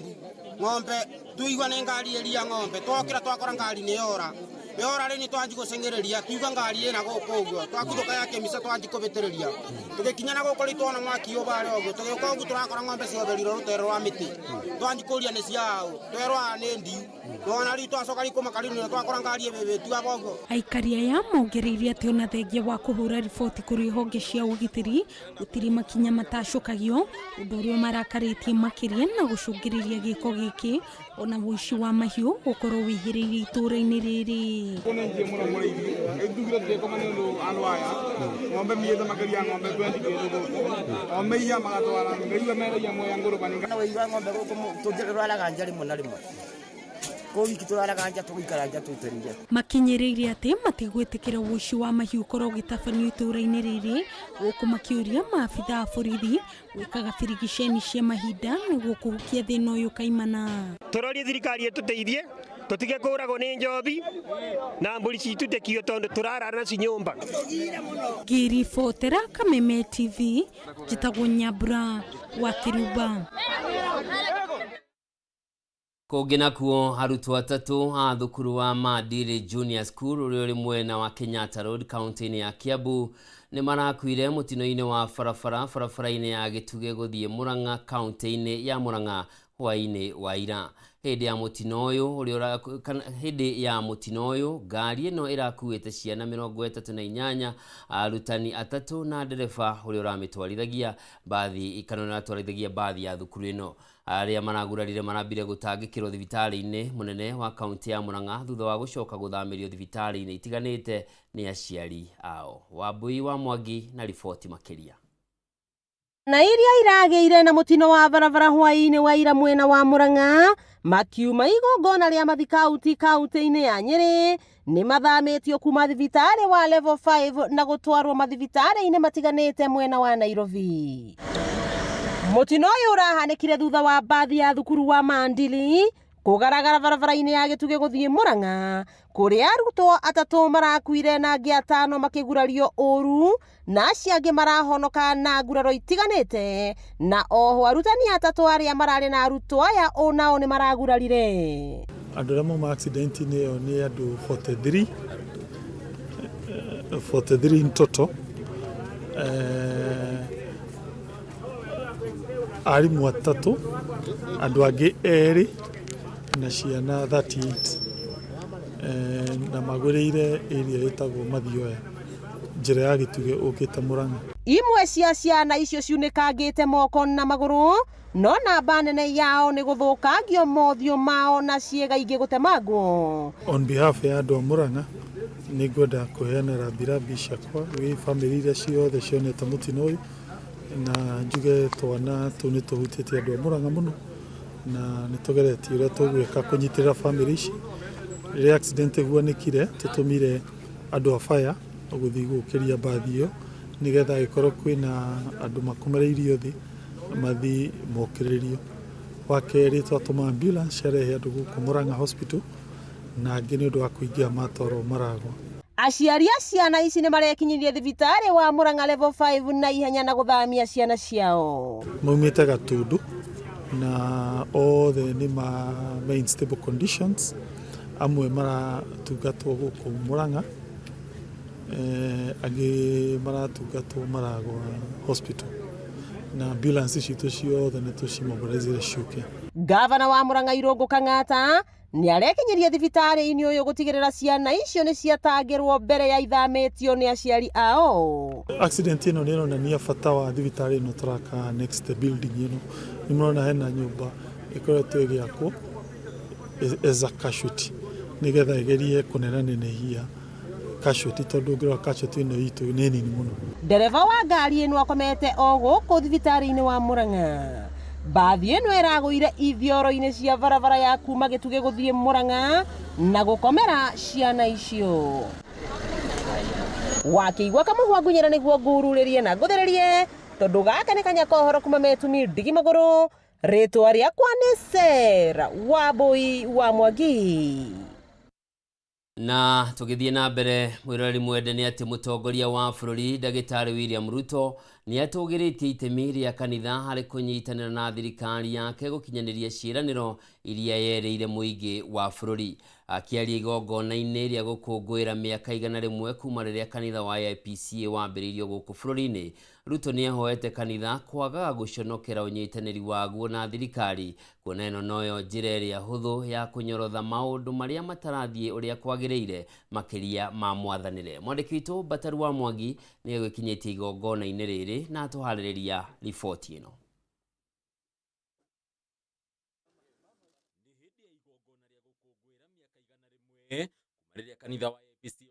Kiambu. Ng'ombe tuigua nĩ ngari ĩria ng'ombe, twokĩra twakora ngari nĩ yora. Yora rĩ nĩ twanji gũceng'ereria, tuigua ngari ĩna gũkũ ũguo, twakuthũka ya kĩmica twanji kũbĩtĩrĩria. Tũgĩkinya na gũkũ rĩu twona mwaki ũbarĩa ũguo, tũgĩũka ũguo tũrakora ng'ombe cioberirwo rũtere rwa mĩtĩ. Twanji kũria nĩ cia ũ, twerwo aya nĩ ndiu. Nona rĩu twacoka rĩu kũmaka rĩu nĩrĩo twakora ngari ĩbĩbĩtio aba ũguo. Aikari aya mongereire atĩ ona thengia wa kũhũra riboti kũrĩ honge cia ũgitĩri gũtirĩ makinya matacũkagio, ũndũ ũrĩa ũmarakarĩtie makĩria na gũcũngĩrĩria gĩko gĩkĩ ona ũici wa mahiũ gũkorwo wĩhĩrĩirie itũũra-inĩ rĩrĩ. Nĩ njie mũno mũrĩithi ĩthugire tũgĩkoma nĩ ũndũ andũ aya ng'ombe miĩte makĩria ng'ombe 20 kĩndũ gũkũ o meiya magatwara ngaigua meragia moya ngũrũbani. Na wĩigua ng'ombe gũkũ tũraraga nja rĩmwe na rĩmwe kũ wiki tũraraga nja tũgĩikara nja tũterire. Makinyĩrĩire atĩ matigwĩtĩkĩra ũici wa mahiũ ũkorwo ũgĩtabanio itũũra-inĩ rĩrĩ, gũkũ makĩũria maabitha a borithi gwĩkaga birigiceni cia mahinda nĩguo kũhukia thĩna ũyũ kaimana. Tũrorie thirikari ĩtũteithie tũtige kũragwo nĩ njobi na mbũri citũ tekio tondũ tũrarara nacio nyũmba. Ngĩribotera Kameme TV, njĩtagwo Nyambura wa Kĩrumba. Kũngĩ nakuo arutwo atatũ a thukuru wa Maadili Junior School ũrĩa ũrĩ mwena wa Kenyatta Road kaunti-inĩ ya Kiambu nĩ marakuire mũtino-inĩ wa barabara barabara-inĩ ya Gĩtugĩ gũthiĩ Murang'a kaunti-inĩ ya Murang'a hwaĩ-inĩ wa ira. Hĩndĩ ya mũtino ũyũ ũrĩa kana hĩndĩ ya mũtino ũyũ ngari ĩno ĩrakuĩte ciana 38, arutani atatũ na ndereba ũrĩa ũramĩtwarithagia mbathi kana ũrĩa ũratwarithagia mbathi ya thukuru ĩno. Arĩa maragurarire marambire gũtangĩkĩrwo thibitarĩ-inĩ mũnene wa kaunti ya Murang'a thutha wa gũcoka gũthamĩrio thibitarĩ-inĩ itiganĩte nĩ aciari ao. Wambui wa Mwangi na riboti makĩria. Na iria iragĩire na mũtino wa barabara hwaĩ-inĩ wa ira mwena wa Murang'a makiuma igongona rĩa mathikauti kaunti-inĩ ya Nyĩrĩ nĩ mathamĩtio kuma thibitarĩ wa level 5 na gũtwarwo mathibitarĩ-inĩ matiganĩte mwena wa Nairobi. Mũtino ũyũ ũrahanĩkire thutha wa mbathi ya thukuru wa Maandili kũgaragara barabara-inĩ ya Gĩtugĩ gũthiĩ Murang'a kũrĩa arutwo atatũ marakuire na angĩ atano makĩgurario ũru na acio angĩ marahonoka na nguraro itiganĩte na oho arutani atatũ arĩa mararĩ na arutwo aya onao nĩ maragurarire. Andũ arĩa mauma accident-inĩ ĩyo nĩ andũ 43, 43 in total. Arimũ atatũ, andũ angĩ erĩ na ciana 38 na magũrĩire area ĩtagwo Mathioya njĩra ya Gĩtugĩ ũkĩte Mũrang'a. Imwe cia ciana icio ciunĩkangĩte moko na magũrũ no namba nene yao nĩ gũthũkangio mothiũ mao na ciĩga ingĩ gũtemangwo. On behalf ya andũ a Mũrang'a nĩ ngwenda kũheana rambirambi ciakwa gwĩ bamĩrĩ iria ciothe cionete mũtino ũyũ na njuge twana tũu nĩ tũhutĩtie andũ a Mũrang'a mũno na nĩ tũgeretie ũrĩa tũgwĩka kũnyitĩrĩra bamĩrĩ ici. Rĩrĩa accident ĩhuanĩkire tũtũmire andũ a fire gũthiĩ gũkĩria mbathi ĩyo nĩgetha angĩkorwo kwĩna andũ makomereirio thĩ mathiĩ mokĩrĩrio. Wa kerĩ twatũma ambulance ciarehe andũ gũkũ Mũrang'a hospital na angĩ nĩ ũndũ wa kũingĩha matwarwo Maragwa. Aciari a ciana ici nĩ marekinyirie thibitarĩ wa Murang'a level 5 na ihenya na gũthamia ciana ciao. Maumĩte Gatundu na othe nĩ ma me in stable conditions, amwe maratungatwo gũkũ Murang'a, angĩ maratungatwo Maragwa hospital na ambulance citũ ciothe nĩ tũcimobilizire ciũke. Ngavana wa Murang'a Irũngũ Kang'ata nĩ arekinyirie thibitarĩ-inĩ ũyũ gũtigĩrĩra ciana icio nĩ ciatangĩrwo mbere ya ithamĩtio nĩ aciari ao. Accident ĩno nĩ ĩronania bata wa thibitarĩ ĩno tũraka next building ĩno. Nĩ mũrona hena nyũmba ĩkoretwo ĩgĩakwo as a casualty nĩgetha ĩgerie kũnenanenehia casualty tondũ ũngĩrora casualty ĩno itũ nĩ nini mũno. Ndereba wa ngari ĩno akomete o gũkũ thibitarĩ-inĩ wa Murang'a. Mbathi ĩno ĩragũire ithioro-inĩ cia barabara ya kuma Gĩtugĩ gũthiĩ Murang'a na gũkomera ciana icio. Wakĩigua kamũhwa ngunyĩra nĩguo ngururĩrie na ngũthĩrĩrie tondũ gaka nĩ kanya kohoro kuma metumi ndigi magũrũ. Rĩtwa rĩakwa nĩ Sarah Wambui wa Mwangi. Na tũgĩthiĩ na mbere mwĩroreri mwende nĩ atĩ mũtongoria wa bũrũri ndagĩtarĩ William Ruto Nĩ atũgĩrĩtie itemi rĩa kanitha harĩ kũnyitanĩra na thirikari yake gũkinyanĩria ciĩranĩro iria yerĩire mũingĩ wa bũrũri. Akĩaria igongona-inĩ rĩa gũkũngũĩra mĩaka 100 kuma rĩrĩa kanitha wa AIPCA wambĩrĩirio gũkũ bũrũri-inĩ, Ruto nĩ ahoete kanitha kwagaga gũconokera ũnyitanĩri waguo na thirikari, kuona ĩno noyo njĩra ĩrĩa hũthũ ya kũnyorotha maũndũ marĩa matarathiĩ ũrĩa kwagĩrĩire makĩria ma mwathanĩre. Mwandĩki witũ Bataru wa Mwangi nĩ egwĩkinyĩtie igongona-inĩ rĩrĩ na atũharĩrĩria riboti ĩno. Kuma rĩrĩa kanitha wa AIPCA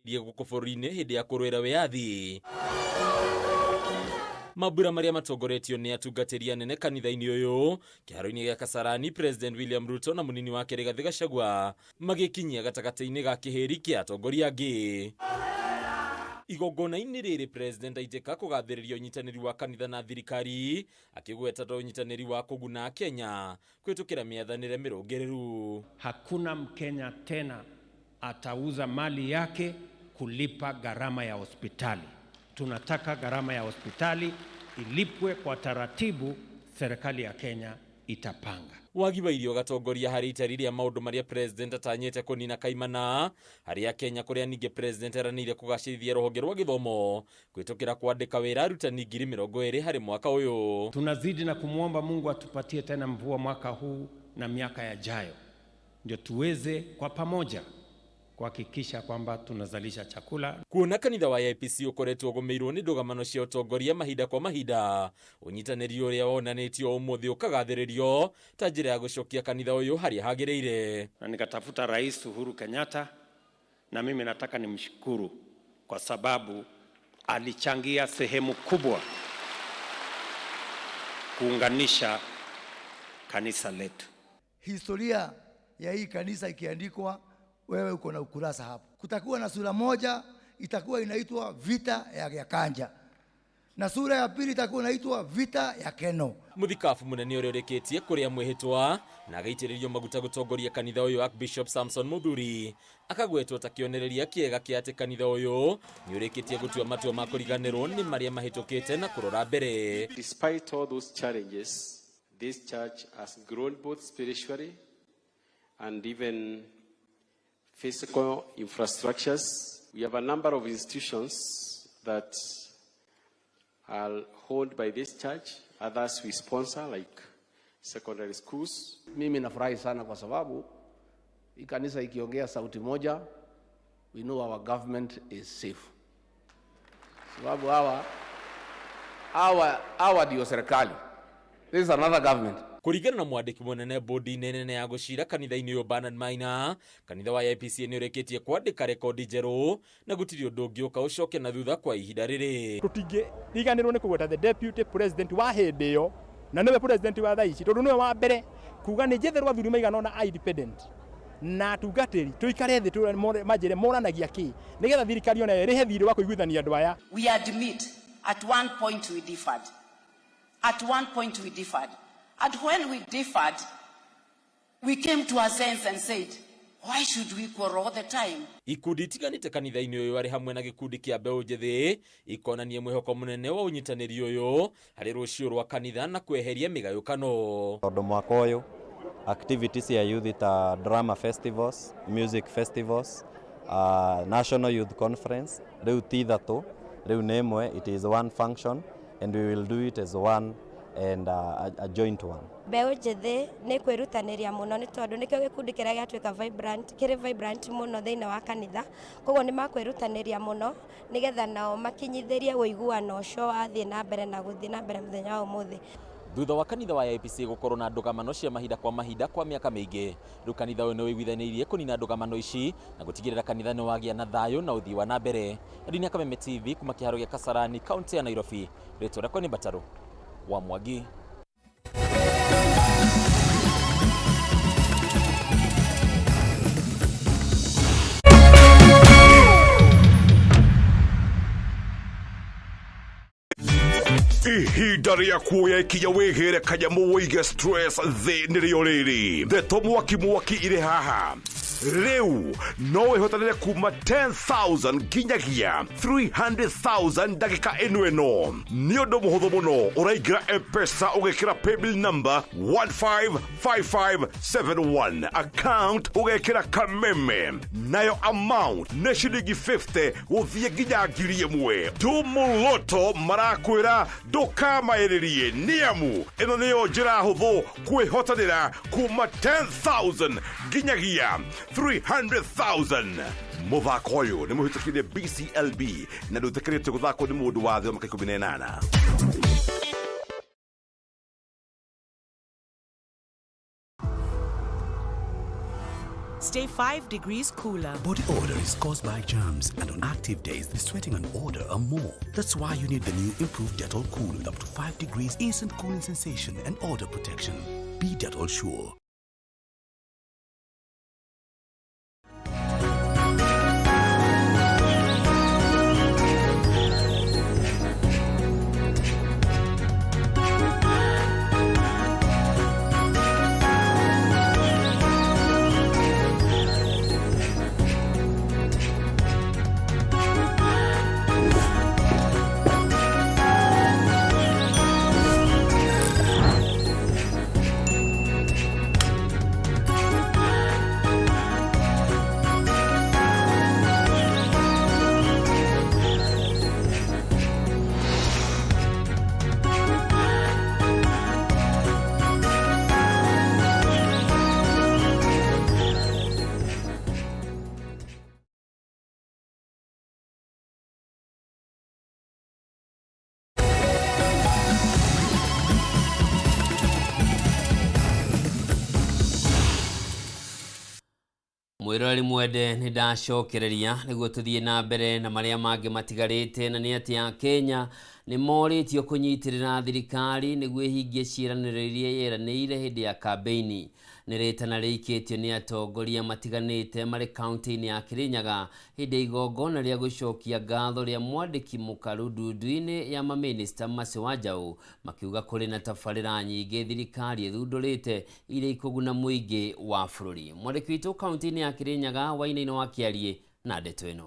wambĩrĩirie gũkũ bũrũri-inĩ hĩndĩ ya kũrũĩra wĩyathi, mambura marĩa matongoretio nĩ atungatĩri anene kanitha-inĩ ũyũ kĩharo-inĩ gĩa Kasarani, President William Ruto na mũnini wake Rigathĩ Gachagua magĩkinyia gatagatĩ-inĩ ga kĩhĩri kĩa atongoria angĩ. Igongona-inĩ rĩrĩ President aitĩka kũgathĩrĩria ũnyitanĩri wa kanitha na thirikari, akĩgweta ta ũnyitanĩri wa kũguna Kenya kũhĩtũkĩra mĩathanĩre mĩrũngĩrĩru. Hakuna Mkenya tena atauza mali yake kulipa gharama ya hospitali. Tunataka gharama ya hospitali ilipwe kwa taratibu serikali ya Kenya itapanga. Wagi wa irio gatongoria harĩ itari rĩa maũndũ marĩa President atanyĩte kũnina kaimana harĩ Akenya, kũrĩa ningĩ President eranĩire kũgacĩrithia rũhonge rwa gĩthomo kũhĩtũkĩra kwandĩka wĩra arutani 20,000 harĩ mwaka ũyũ. Tunazidi na kumwomba Mungu atupatie tena mvua mwaka huu na miaka yajayo, ndio tuweze kwa pamoja kuhakikisha kwamba tunazalisha chakula. Kuona kanitha wa AIPC ũkoretwo ũgũmĩirwo nĩ ndũgamano cia ũtongoria mahinda kwa mahinda, ũnyitanĩri ũrĩa wonanĩtio ũmũthĩ ũkagathĩrĩrio ta njĩra ya gũcokia kanitha ũyũ harĩa hagĩrĩire. Na nikatafuta Rais Uhuru Kenyatta, na mimi nataka nimshukuru kwa sababu alichangia sehemu kubwa kuunganisha kanisa letu. Historia ya hii kanisa ikiandikwa, wewe uko na ukurasa hapo. Kutakuwa na sura moja itakuwa inaitwa vita ya Kanja, na sura ya pili itakuwa inaitwa vita ya Keno. Mũthikabu mũnene ũrĩa ũrĩkĩtie kũrĩa mwĩhĩtwa na agaitĩrĩrio maguta gũtongoria kanitha ũyũ Archbishop Samson Muthuri akagwetwo ta kĩonereria kĩega kĩa atĩ kanitha ũyũ nĩ ũrĩkĩtie gũtua matua ma kũriganĩrwo nĩ marĩa mahĩtũkĩte na kũrora mbere. Despite all those challenges, this church has grown both spiritually and even physical infrastructures. We have a number of institutions that are owned by this church, others we sponsor like secondary schools. Mimi nafurahi sana kwa sababu hii kanisa ikiongea sauti moja, we know our government is safe. Sababu hawa ndio serikali. This is another government. Kũringana na mwandĩki mũnene bodi-inĩ nene ya gũcira kanitha-inĩ ũyũ Bernard Maina, kanitha wa AIPCA nĩ ũrĩkĩtie kwandĩka rekondi njerũ na gũtirĩ ũndũ ũngĩũka ũcoke na thutha kwa ihinda rĩrĩ. Tũtingĩriganĩrwo nĩ kũgweta the deputy president wa hĩndĩ ĩyo na nĩwe president wa thaa ici, tondũ nĩwe wa mbere kuga nĩ njetherwo athuri maigana ũna a independent na atungatĩri tũikare thĩ manjĩre moranagia kĩ nĩgetha thirikari onayo ĩrĩhe thirĩ wa kũiguithania andũ aya. We admit at one point we differed. At one point we differed. And when we differed, we came to our sense and said, why should we quarrel all the time? Ikundi itiganĩte kanitha-inĩ ũyũ arĩ hamwe na gĩkundi kĩa mbeũ njĩthĩ ikonania mwĩhoko mũnene wa ũnyitanĩri ũyũ harĩ rũciũ rwa kanitha na kweheria mĩgayũkano. Tondũ mwaka ũyũ activities ya youth ta drama festivals, music festivals, National Youth Conference rĩu ti ithatũ, rĩu nĩ ĩmwe, it is one function and we will do it as one and a joint one. Mbeũ njĩthĩ nĩ kwĩrutanĩria mũno nĩ tondũ nĩkĩo gĩkundi kĩrĩa gĩatuĩka vibrant, kĩrĩ vibrant mũno thĩinĩ wa kanitha, koguo nĩ makwĩrutanĩria mũno nĩgetha nao makinyithĩrie ũiguano ũcio wathiĩ na mbere na gũthiĩ na mbere mũthenya wa ũmũthĩ. Thutha wa kanitha wa AIPCA gũkorwo na ndũgamano cia mahinda kwa mahinda kwa mĩaka mĩingĩ, rĩu kanitha ũyũ nĩ ũiguithanĩirie kũnina ndũgamano ici na gũtigĩrĩra kanitha nĩ wagĩa na thayũ na ũthii wa na mbere. Ndini ya Kameme TV kuma kĩharo gĩa Kasarani, kaunti ya Nairobi, rĩtwa rĩakwa nĩ Mbatarũ wa Mwangi. Ihinda rĩa kuoya ikinya wĩgĩre kanyamũ wĩige stress thĩ nĩrĩo rĩrĩ ndeto mwaki mwaki irĩ haha. Rĩu no wĩhotanĩre kuma 10,000 nginyagia 300,000 ndagĩka ĩno ĩno. Nĩ ũndũ mũhũthũ mũno, ũraingĩra M-Pesa ũgekĩra paybill number 155571, account ũgekĩra Kameme, nayo amount nĩ ciringi 50 gũthiĩ nginya 1,000. Tumuloto marakwĩra ndũkamaĩrĩrie, nĩamu ĩno nĩyo njĩra hũthũ kwĩhotanĩra kuma 10,000 nginyagia 300,000. Mũthako ũyũ nĩ mũhĩtũkie nĩ BCLB na ndũĩtĩkĩrĩtio gũthakwo nĩ mũndũ wa thĩ wa mĩaka 18. Stay 5 degrees cooler. Body odor is caused by germs, and on active days, the sweating and odor are more. That's why you need the new improved Dettol Cool with up to 5 degrees instant cooling sensation and odor protection. Be Dettol sure. Mwiroreri mwende, nĩ ndacokereria nĩguo tũthiĩ na mbere na marĩa mangĩ matigarĩte, na nĩ atĩ Akenya nĩ morĩtio kũnyitĩrĩra thirikari nĩguo ĩhingie ciĩranĩro iria yeranĩire hĩndĩ ya kambĩini. Nĩ rĩtana rĩikĩtio nĩ atongoria matiganĩte marĩ kaunti-inĩ ya Kirinyaga hĩndĩ ya igongona rĩa gũcokia ngatho rĩa mwandĩki mũkaru ndundu-inĩ ya mamĩnĩsta Mercy Wanjaũ, makiuga kũrĩ na tabarĩra nyingĩ thirikari ĩthundũrĩte iria ikũguna mũingĩ wa bũrũri. Mwandĩki witũ kaunti-inĩ ya Kirinyaga Wainaina wa Kĩariĩ na ndeto ĩno.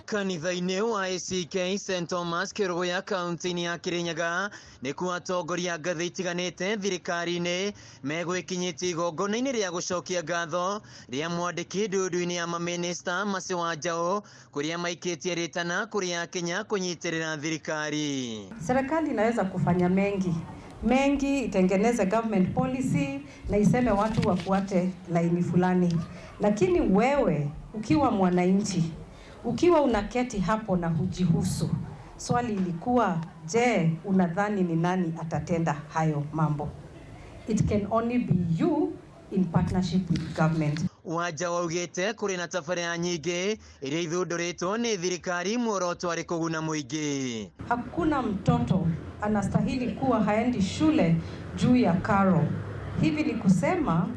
Kanitha-inĩ wa ACK St Thomas Kĩrũgũya kaunti-inĩ ya Kirinyaga nĩkuo atongoria ngathĩ itiganĩte thirikari-inĩ megwĩkinyĩtie igongona-inĩ rĩa gũcokia ngatho rĩa mwandĩki ndundu-inĩ ya mamĩnĩsta Mercy Wanjaũ, kũrĩa maikĩtie rĩtana kũrĩ Akenya kũnyitĩrĩra thirikari. Serikali inaweza kufanya mengi mengi, itengeneze government policy na iseme watu wafuate laini fulani, lakini wewe ukiwa mwananchi, ukiwa unaketi hapo na hujihusu, swali ilikuwa je, unadhani ni nani atatenda hayo mambo? It can only be you in partnership with government. Wanjaũ augĩte kũrĩ na tabarĩra nyingĩ iria ithundũrĩtwo nĩ thirikari muoroto arĩ kũguna mũingĩ. Hakuna mtoto anastahili kuwa haendi shule juu ya karo. Hivi ni kusema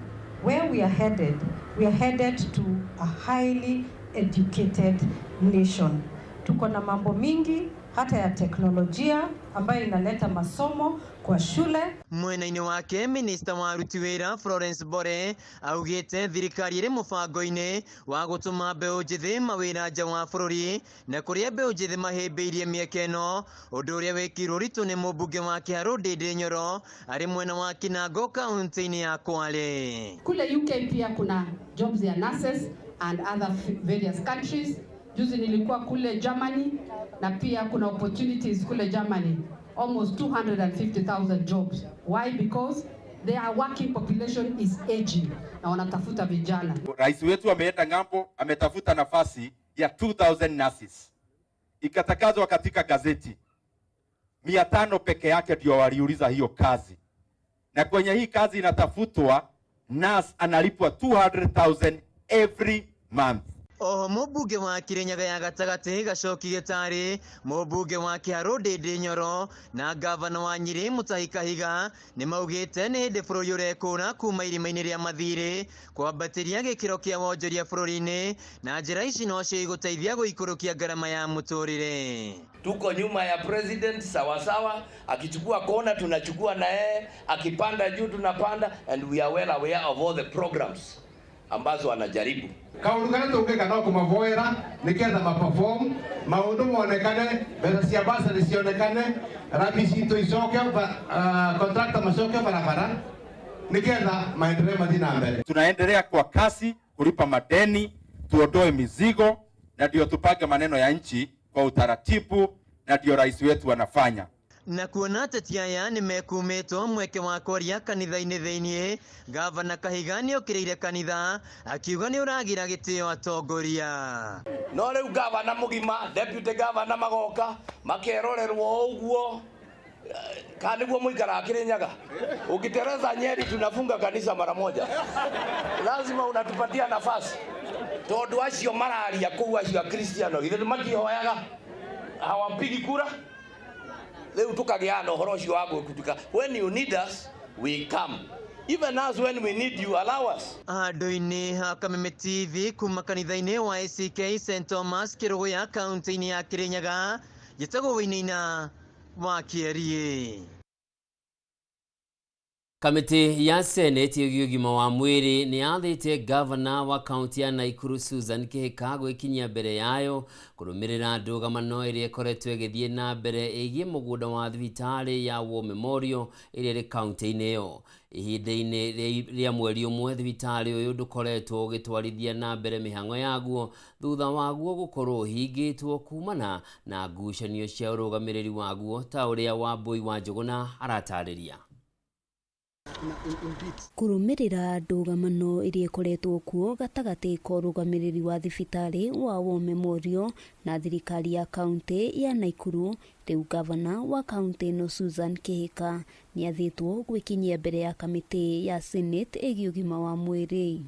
where we are headed, we are headed to a highly educated nation. Tuko na mambo mingi hata ya teknolojia ambayo inaleta masomo kwa shule. Mwena-inĩ wake minista wa aruti wĩra Florence Bore augĩte thirikari ĩrĩ mũbango-inĩ wa gũtũma mbeũ njĩthĩ mawĩra nja wa bũrũri na kũrĩa mbeũ njĩthĩ mahĩmbĩirie mĩeke ĩno, ũndũ ũrĩa wĩkĩirwo ũritũ nĩ mũmbunge wa Kĩharũ Ndindi Nyoro arĩ mwena wa Kinango kaunti-inĩ ya Kwale. Kule UK pia kuna jobs ya nurses and other various countries. Juzi nilikuwa kule Germany na pia kuna opportunities kule Germany, almost 250,000 jobs. Why? Because their working population is aging na wanatafuta vijana. Rais wetu ameenda ng'ambo, ametafuta nafasi ya 2000 nurses. Ikatakazwa katika gazeti. 500 peke yake ndio waliuliza hiyo kazi. Na kwenye hii kazi inatafutwa, nurse analipwa 200,000 every month. Oho mũmbunge wa Kirinyaga ya gatagatĩ Gacoki Gĩtarĩ, mũmbunge wa Kĩharũ Ndĩndĩ Nyoro na ngavana wa Nyĩrĩ Mutahi Kahiga nĩ maugĩte nĩ hĩndĩ bũrũri ũrekũra kuma irima-inĩ rĩa mathirĩ kwambatĩria gĩkĩro kĩa wonjoria bũrũri-inĩ na njĩra ici nocio igũteithia gũikũrũkia ngarama ya mũtũrĩre. Tuko nyuma ya president sawasawa, akichukua kona tunachukua na yeye, akipanda juu tunapanda, and we are well aware of all the programs ambazo anajaribu. Kaundu karia tungika no kumavoera niketha maperform maundu monekane, mbeca cia basari cionekane, rami citũ icoke, contractor macoke barabara niketha maendeleo mathi na mbere. Tunaendelea kwa kasi kulipa madeni, tuondoe mizigo na ndio tupange maneno ya nchi kwa utaratibu, na ndio rais wetu anafanya. Na kuona ateti aya nĩ mekumĩtwo mweke wa kwaria kanitha-inĩ thĩiniĩ, ngavana Kahiga nĩokĩrĩire kanitha akiuga nĩ ũragira gĩtĩo atongoria. No rĩu gavana mũgima, deputy gavana magoka makerorerwo ũguo, kana nĩguo mũikaraga Kirinyaga. Ukitereza Nyeri tunafunga kanisa mara moja, lazima unatupatia nafasi tondu acio mararia kuu acio akristiano githĩ matihoyaga, hawapigi kura. Rĩu tukagĩa na ũhoro ũcio wa gwĩkutuka. When you need us we come, even us when we need you allow us. Handũ-inĩ ha Kameme TV kuma kanitha-inĩ wa ACK St Thomas Kĩrũgũya kaunti-inĩ ya Kirinyaga, njĩtagwo Wainaina wa Kĩeriĩ. Kamĩtĩ ya Senate ĩgiĩ ũgima wa mwĩrĩ nĩ yathĩte gavana wa kaunti ya Naikuru Susan Kihika gwĩkinyia mbere yayo kũrũmĩrĩra ndũgamano ĩrĩa ĩkoretwo ĩgĩthiĩ na mbere ĩgiĩ mũgũnda wa thibitarĩ ya War Memorial ĩrĩa ĩrĩ kaunti-inĩ ĩyo. Ihinda-inĩ rĩa mweri ũmwe thibitarĩ ũyũ ndũkoretwo ũgĩtwarithia na mbere mĩhang'o yaguo thutha waguo gũkorwo ũhingĩtwo kumana na ngucanio cia ũrũgamĩrĩri waguo ta ũrĩa Wambui wa Njũgũna aratarĩria. Kũrũmĩrĩra ndũgamano ĩrĩa ĩkoretwo kuo gatagatĩ ka ũrũgamĩrĩri wa thibitarĩ wa War Memorial na thirikari ya kaunti ya Naikuru, rĩu gavana wa kaunti ĩno Susan Kihika nĩathĩtwo gwĩkinyia mbere ya kamĩtĩ ya Senate ĩgiĩ ũgima wa mwĩrĩ.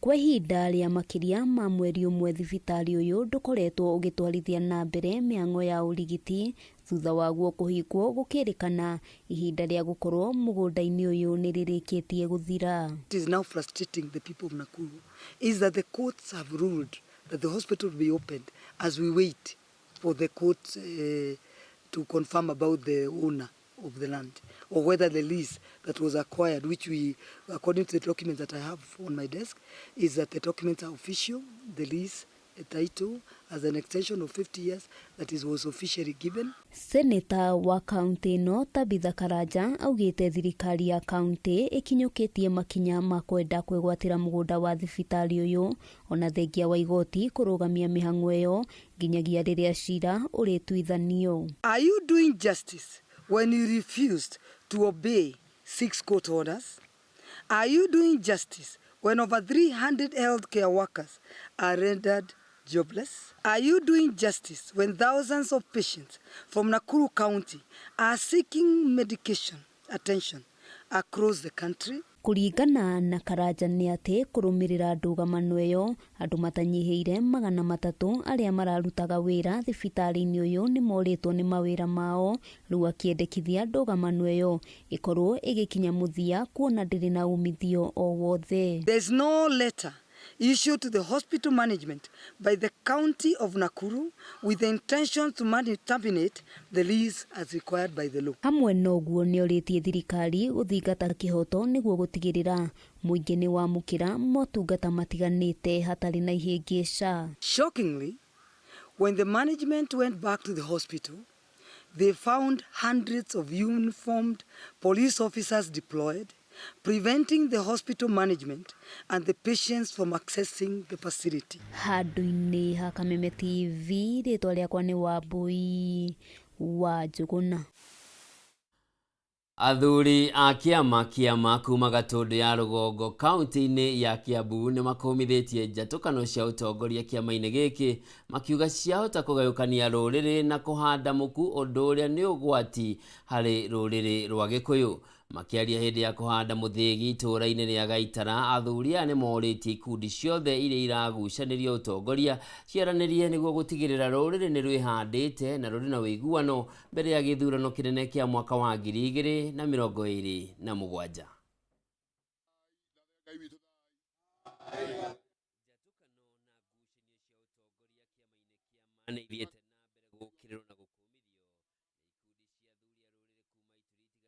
Kwa ihinda rĩa makĩria ma mweri ũmwe thibitarĩ ũyũ ndũkoretwo ũgĩtwarithia na mbere mĩhang'o ya ũrigiti thutha waguo kũhingwo gũkĩrĩkana ihinda rĩa gũkorwo mũgũnda-inĩ ũyũ nĩ rĩrĩkĩtie gũthira. It is now frustrating the people of Nakuru is that the courts have ruled that the hospital will be opened as we wait for the court to confirm about the owner of the land or whether the lease that was acquired, which we, according to the documents that I have on my desk, is that the documents are official, the lease, the title as an extension of 50 years that is was officially given. Seneta wa kaunti ĩno Tabitha Karanja augĩte thirikari ya kaunti ĩkinyũkĩtie makinya ma kwenda kwĩgwatĩra mũgũnda wa thibitarĩ ũyũ ona thengia wa igoti kũrũgamia mĩhang'o ĩyo nginyagia rĩrĩa cira ũrĩtuithanio. Are you doing justice when you refused to obey 6 court orders? Are you doing justice when over 300 healthcare workers are rendered jobless? Are you doing justice when thousands of patients from Nakuru County are seeking medication attention across the country? Kũringana na Karanja nĩ atĩ kũrũmĩrĩra ndũgamano ĩyo andũ matanyihĩire 300 arĩa mararutaga wĩra thibitarĩ-inĩ ũyũ nĩ morĩtwo nĩ mawĩra mao, rĩu akĩendekithia ndũgamano ĩyo ĩkorwo ĩgĩkinya mũthia kuona ndĩrĩ na umithio o wothe. There is no letter issued to the hospital management by the county of Nakuru with the intention to terminate the lease as required by the law. Hamwe na ũguo nĩorĩtie thirikari gũthingata kĩhoto nĩguo gũtigĩrĩra mũingĩ nĩ wamũkĩra motungata matiganĩte hatarĩ na ihĩngĩca. Shockingly, when the management went back to the hospital, they found hundreds of uniformed police officers deployed, preventing the hospital management and the patients from accessing the facility. Handũ-inĩ ha Kameme TV, rĩtwa rĩakwa nĩ Wambui wa Njũgũna. Athuri a kĩama kĩama kuma Gatũndũ ya rũgongo kaunti-inĩ ya Kiambu nĩ makũmithĩtie njatũkano cia ũtongoria kĩama-inĩ gĩkĩ makiuga ciahota kũgayũkania rũrĩrĩ na kũhanda mũku ũndũ ũrĩa nĩ ũgwati harĩ rũrĩrĩ rwa Gĩkũyũ. Makĩaria hĩndĩ ya kũhanda mũthĩgi itũũra-inĩ rĩa Gaitara, athuri aya nĩ morĩtie ikundi ciothe iria iragucanĩria ũtongoria ciaranĩrie nĩguo gũtigĩrĩra rũrĩrĩ nĩ rwĩhandĩte na rũrĩ na ũiguano mbere ya gĩthurano kĩnene kĩa mwaka wa 2027. Nĩ ithiĩte na mbere gũũkĩrĩrwo na gũkũmithio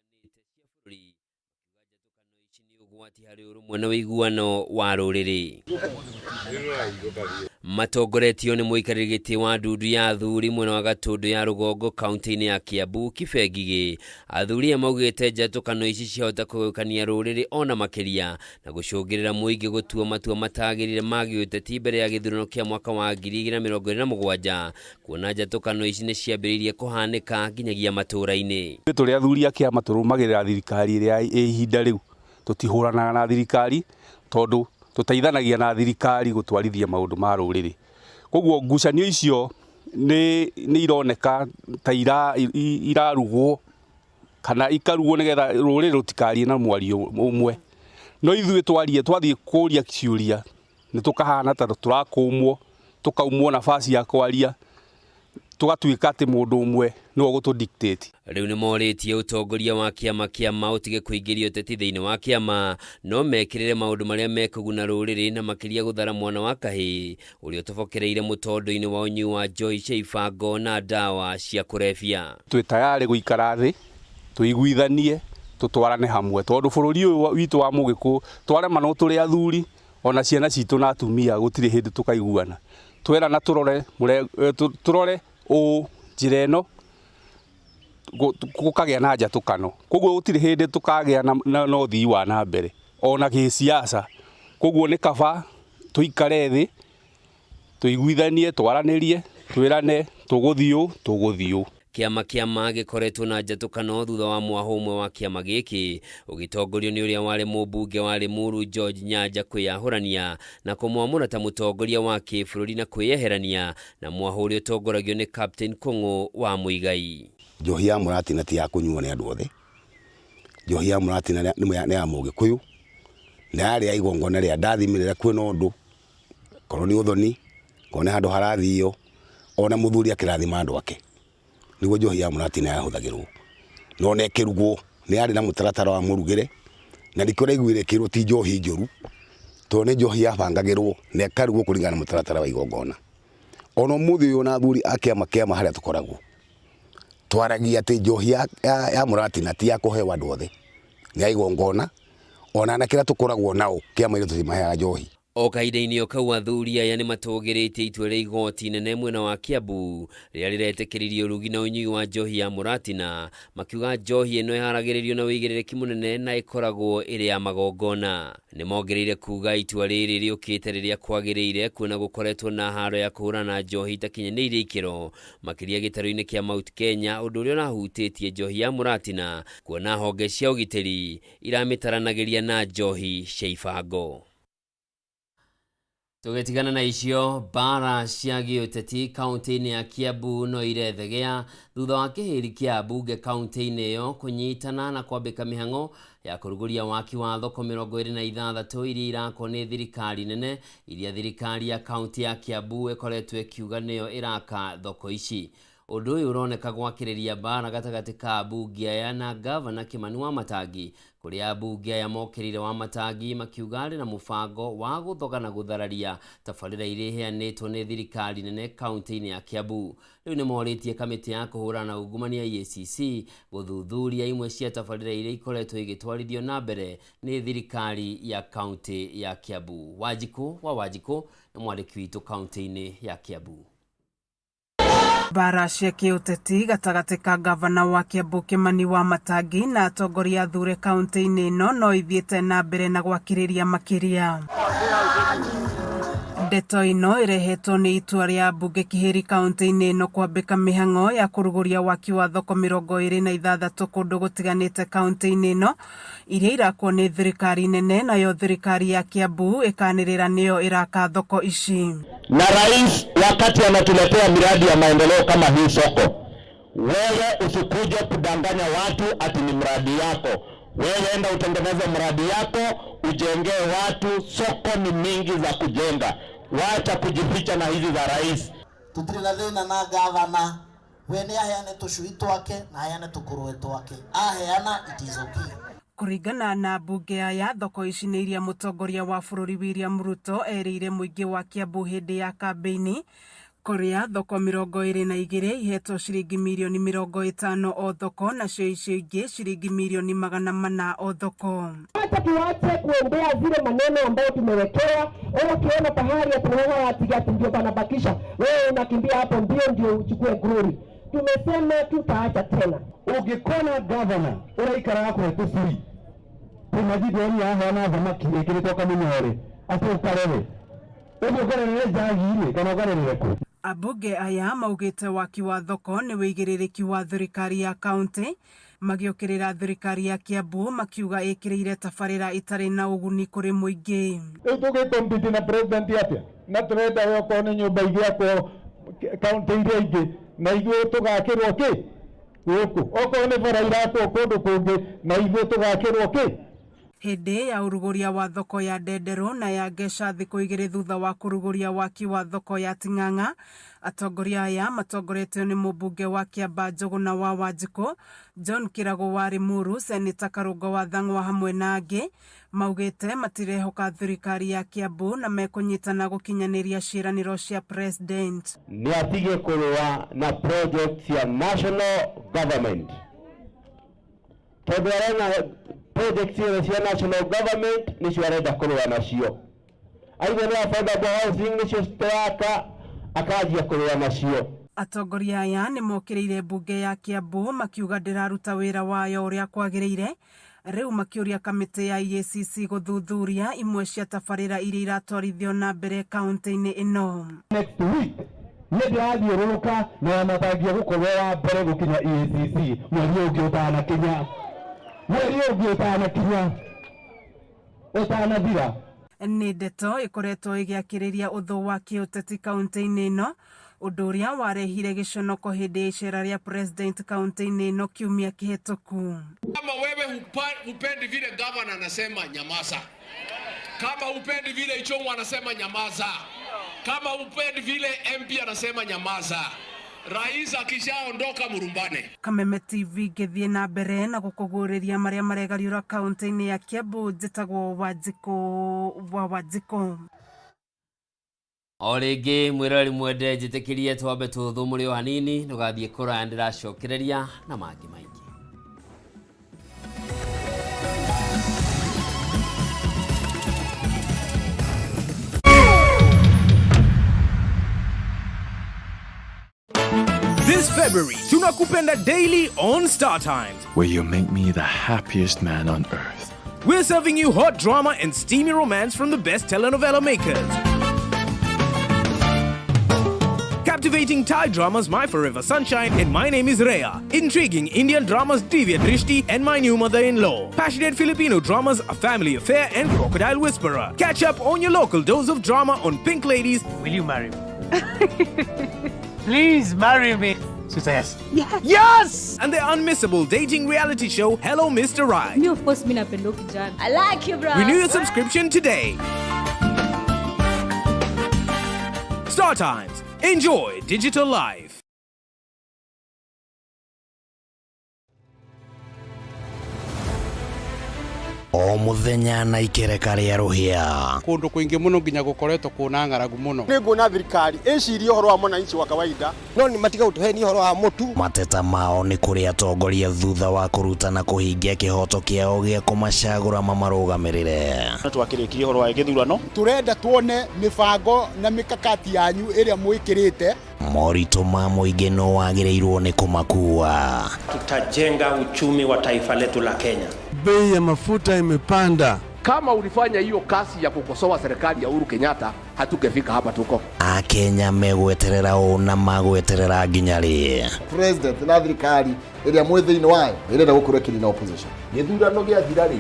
nĩ ikundi cia athuri a rũrĩrĩ kuma ituri itiganĩte cia bũrũri, makiuga njatũkano ici nĩ ũgwati harĩ ũrũmwe na ũiguano wa rũrĩrĩ. Matongoretio nĩ mũikarĩri gĩtĩ wa ndundu ya athuri mwena wa Gatũndũ ya rũgongo kaunti-inĩ ya Kiambu Kibe Ngigĩ, athuri aya maugĩte njatũkano ici ciahota kũgayũkania rũrĩrĩ ona makĩria na gũcũngĩrĩra mũingĩ gũtua matua matagĩrĩire ma gĩũteti mbere ya gĩthurano kĩa mwaka wa 2027, kuona njatũkano ici nĩ ciambĩrĩirie kũhanĩka nginyagia matũũra-inĩ. Ithuĩ tũrĩ athuri a kĩama tũrũmagĩrĩra thirikari ĩrĩa ĩ ihinda rĩu, tũtihũranaga na thirikari tondũ tũteithanagia na thirikari gũtwarithia maũndũ ma rũrĩrĩ. Koguo ngucanio icio nĩ ironeka ta irarugwo kana ikarugwo nĩgetha rũrĩrĩ rũtikarie na mwario ũmwe. No ithuĩ twaria twathiĩ kũria ciũria nĩ tũkahana ta tũrakũmwo, tũkaumwo nafasi ya kwaria, tũgatuĩka atĩ mũndũ ũmwe nĩwe ũgũtũ dictate. Rĩu nĩ morĩtie ũtongoria wa kĩama kĩa ma ũtige kũingĩria ũteti thĩinĩ wa kĩama, no mekĩrĩre maũndũ marĩa mekũguna rũrĩrĩ na makĩria gũthara mwana wa kahĩĩ ũrĩa ũtobokereire mũtondo-inĩ wa ũnyui wa njohi cia ibango na ndawa cia kũrebia. Twĩ tayarĩ gũikara thĩ tũiguithanie tũtwarane hamwe tondũ bũrũri ũyũ witũ wa Mũgĩkũyũ twaremanwo tũrĩ athuri ona ciana citũ na atumia gũtirĩ hĩndĩ tũkaiguana. Twerana tũrore tũrore ũũ njĩra ĩno gũkagĩa na njatũkano, koguo gũtirĩ hĩndĩ tũkagĩa na ũthii wa na mbere ona gĩsiasa. Koguo nĩ kaba tũikare thĩ tũiguithanie, twaranĩrie, twĩrane tũgũthiĩ ũũ tũgũthiĩ ũũ. Kĩama kĩa ma gĩkoretwo na njatũkano thutha wa mwaho ũmwe wa kĩama gĩkĩ ũgĩtongorio nĩ ũrĩa warĩ mũmbunge wa Limuru George Nyanja kwĩyahũrania na kũmwamũra ta mũtongoria wa kĩbũrũri na kwĩyeherania na mwaho ũrĩa ũtongoragio nĩ Captain Kũng'ũ wa Mũigai. Njohi ya mũratina ti ya kũnyuo nĩ andũ othe. Njohi ya mũratina nĩ ya Mũgĩkũyũ, na yarĩ ya igongona rĩa ndathimi rĩrĩa kwĩna ũndũ, korwo nĩ ũthoni, korwo nĩ handũ harathio, ona mũthuri akĩrathima andũ ake, nĩguo njohi ya mũratina yahũthagĩrwo. Na ona ĩkĩrugwo nĩ yarĩ na mũtaratara wa mũrugĩre, na nĩkĩo ũraiguire ĩkĩrwo ti njohi njũru, tondũ nĩ njohi yabangagĩrwo na ĩkarugwo kũringana na mũtaratara wa igongona. Ona ũmũthĩ ũyũ ona athuri a kĩama kĩama harĩa tũkoragwo, twaragia atĩ njohi ya mũratina ti ya kũheo andũ othe, nĩ ya igongona, ona anake arĩa tũkoragwo nao kĩama-inĩ tũtimaheaga njohi. O kahinda-inĩ o kau athuri aya nĩ matũgĩrĩtie itua rĩa igoti inene mwena wa Kiambu rĩrĩa rĩretĩkĩririe ũrugi na ũnyui wa njohi ya mũratina, makiuga njohi ĩno ĩharagĩrĩrio na ũigĩrĩrĩki mũnene na ĩkoragwo ĩrĩ ya magongona. Nĩ mongereire kuga itua rĩrĩ rĩũkĩte rĩrĩa kwagĩrĩire kuona gũkoretwo na haro ya kũhũrana na njohi itakinyanĩirie ikĩro makĩria gĩtarũ-inĩ kĩa Mount Kenya, ũndũ ũrĩa ũrahutĩtie njohi ya mũratina kuona honge cia ũgitĩri iramĩtaranagĩria na njohi cia ibango. Tũgĩtigana na icio, mbara cia gĩũteti kaunti-inĩ ya Kiambu no irethegea thutha wa kĩhĩri kĩa ambunge kaunti-inĩ ĩyo kũnyitana na kwambĩka mĩhang'o ya kũrugũria waki wa thoko 26 iria irakwo nĩ thirikari nene iria thirikari ya kaunti ya Kiambu ĩkoretwo ĩkiuga nĩyo ĩraka thoko ici. Ũndũ ũyũ ũroneka gwakĩrĩria mbara gatagatĩ ka ambunge aya na gavana Kimani Wamatangi, kũrĩa ambunge aya mokĩrĩire Wamatangi makiuga arĩ na mũbango wa gũthoga na gũthararia tabarĩra iria iheanĩtwo nĩ thirikari nene kaunti-inĩ ya Kiambu. Rĩu nĩ morĩtie kamĩtĩ ya kũhũrana na ungumania EACC gũthuthuria imwe cia tabarĩra iria ikoretwo igĩtwarithio na mbere nĩ thirikari ya kaunti ya Kiambu. Wanjikũ wa Wanjikũ nĩ mwandĩki witũ kaunti-inĩ ya Kiambu. Mbara cia kĩũteti gatagatĩ ka gavana wa Kiambu Kimani Wamatangi na atongoria athure kaunti-inĩ ĩno no ithiĩte na mbere na gwakĩrĩria makĩria. Ndeto ĩno ĩrehetwo nĩ itua rĩa mbunge kĩhĩri kaunti-inĩ ĩno kwambĩka mĩhang'o ya kũrugũria waki wa thoko 26 kũndũ gũtiganĩte kaunti-inĩ ĩno iria irakwo nĩ thirikari nene, nayo thirikari ya Kiambu ĩkanĩrĩra nĩyo ĩraka thoko ici. Na rais wakati anatuletea miradi ya maendeleo kama hii soko, wewe usikuje kudanganya watu ati ni mradi yako. Wewe enda utengeneze mradi yako, ujengee watu. Soko ni mingi za kujenga, wacha kujificha na hizi za rais. Tutire na thina na gavana we ni aheane tucui twake na aheane tukuruwe twake, aheana it is okay. Kũringana na mbunge aya, thoko ici nĩ iria mũtongoria wa bũrũri William Ruto erĩire mũingĩ wa Kiambu hĩndĩ ya kambĩini, kũrĩa thoko 22 ihetwo ciringi mirioni 50 o thoko nacio icio ingĩ ciringi mirioni 400 o thoko. Wacha tuache kuendea zile maneno ambayo tumewekewa. Wewe ukiona pahali ati wewe ati ndio panabakisha, wewe unakimbia hapo mbio ndio uchukue glory. Tumesema tutaacha tena. Ũngĩkona gavana ũraikaraga kũhe tũcui twĩna Gideon aheana thamaki ĩkĩrĩtwo kamunyore atĩ ũkarere ũguo ũkarerere njagi-rĩ kana ũkarerere kũ? Ambunge aya maugĩte waki wa thoko nĩ wĩigĩrĩrĩki wa thirikari ya kaunti, magĩũkĩrĩra thirikari ya Kiambu makiuga ĩkĩrĩire tabarĩra ĩtarĩ na ũguni kũrĩ mũingĩ. Rĩu tũgĩkompiti na president atĩa na tũrenda we okorwo nĩ nyũmba igĩakwo kaunti iria ingĩ na ithuĩ tũgakĩrwo kĩ gũkũ, okorwo nĩ bara irakwo kũndũ kũngĩ na ithuĩ tũgakĩrwo kĩ. Hĩndĩ ya ũrugũria wa thoko ya Ndenderũ na ya Ngeca thikũ 2 thutha wa kũrugũria waki wa thoko ya Ting'ang'a, atongoria aya matongoretio nĩ mũmbunge wa Kiambaa Njũgũna wa Wanjikũ, John Kĩragũ wa Limuru, Seneta Karũngo wa Thang'wa hamwe na angĩ, maugĩte matirehoka thirikari ya Kiambu na mekũnyitana gũkinyanĩria ciĩranĩro cia president. Nĩ atige kũrũa na project ya national government tondũ arona project ciothe cia national government nĩcio arenda kũrũa nacio. Aigua nĩ affordable housing nĩcio tũraka, akanjia kũrũa nacio. Atongoria aya nĩ mokĩrĩire mbunge ya Kiambu makiuga ndĩraruta wĩra wayo ũrĩa kwagĩrĩire, rĩu makĩũria kamĩtĩ ya EACC gũthuthuria imwe cia tabarĩra iria iratwarithio na mbere kaunti-inĩ ĩno. Next week nĩ ndĩrathiũrũrũka na matangia gũkorwo wa mbere gũkinya EACC mweri ũngĩ ũtanakinya, mweri ũngĩ ũtanakinya, ũtanathira. Nĩ ndeto ĩkoretwo ĩgĩakĩrĩria ũthũ wa kĩũteti kaunti-inĩ ĩno, ũndũ ũrĩa warehire gĩconoko hĩndĩ ya icera rĩa president kaunti-inĩ ĩno kiumia kĩhĩtũku. Kama wewe hupendi vile governor anasema, nyamaza. Kama hupendi vile Ichung'wa anasema, nyamaza. Kama hupendi vile MP anasema, nyamaza. Rais akishaondoka murumbane. Kameme TV ngĩthiĩ na mbere na gũkũguũrĩria marĩa maregariũra kaunti-inĩ ya Kiambu. Njĩtagwo Wanjikũ wa Wanjikũ. O rĩngĩ mwĩroreri mwende, njĩtĩkĩrie twambe tũthũmũre o hanini, ndũgathiĩ kũraya, ndĩracokereria na mangĩ maingĩ. This February, Tunakupenda Daily on Star Times. Where you make me the happiest man on earth. We're serving you hot drama and steamy romance from the best telenovela makers. Captivating Thai dramas My Forever Sunshine and My Name is Rhea. Intriguing Indian dramas Divya Drishti and My New Mother-in-Law. Passionate Filipino dramas A Family Affair and Crocodile Whisperer. Catch up on your local dose of drama on Pink Ladies. Will you marry me? Please marry me. She says yes. Yes! And the unmissable dating reality show Hello Mr. Right. Me, of course, mi napenda kijana. I like you, bro. Renew your subscription today. Star Times. Enjoy digital life. O muthenya na ikereka rĩa rũhĩa. Kũndũ kũingĩ mũno nginya gũkoretwo kwĩna ng'aragu mũno. Nĩ nguona thirikari ĩcirie ũhoro wa mwananchi wa kawaida, no nĩ matiga gũtũhenia ũhoro wa mũtu. Mateta mao nĩ kũrĩ atongoria thutha wa kũruta na kũhingia kĩhoto kĩao gĩa kũmacagũra mamarũgamĩrĩre. No twakĩrĩkirie ũhoro wa gĩthurano. Tũrenda tuone mĩbango na mĩkakati yanyu ĩrĩa mwĩkĩrĩte. Moritũ ma mũingĩ no wagĩrĩirwo nĩ kũmakua. Tutajenga uchumi wa taifa letu la Kenya. Bei ya mafuta imepanda. Kama ulifanya hiyo kazi ya kukosoa serikali ya Uhuru Kenyatta, hatungefika hapa tuko. Akenya megweterera ũ na magweterera nginya rĩ? President na thirikari ĩrĩa mwĩ thĩinĩ wayo ĩrenda gũkorwo ĩkĩnina opposition. Gĩthurano gĩathira rĩ,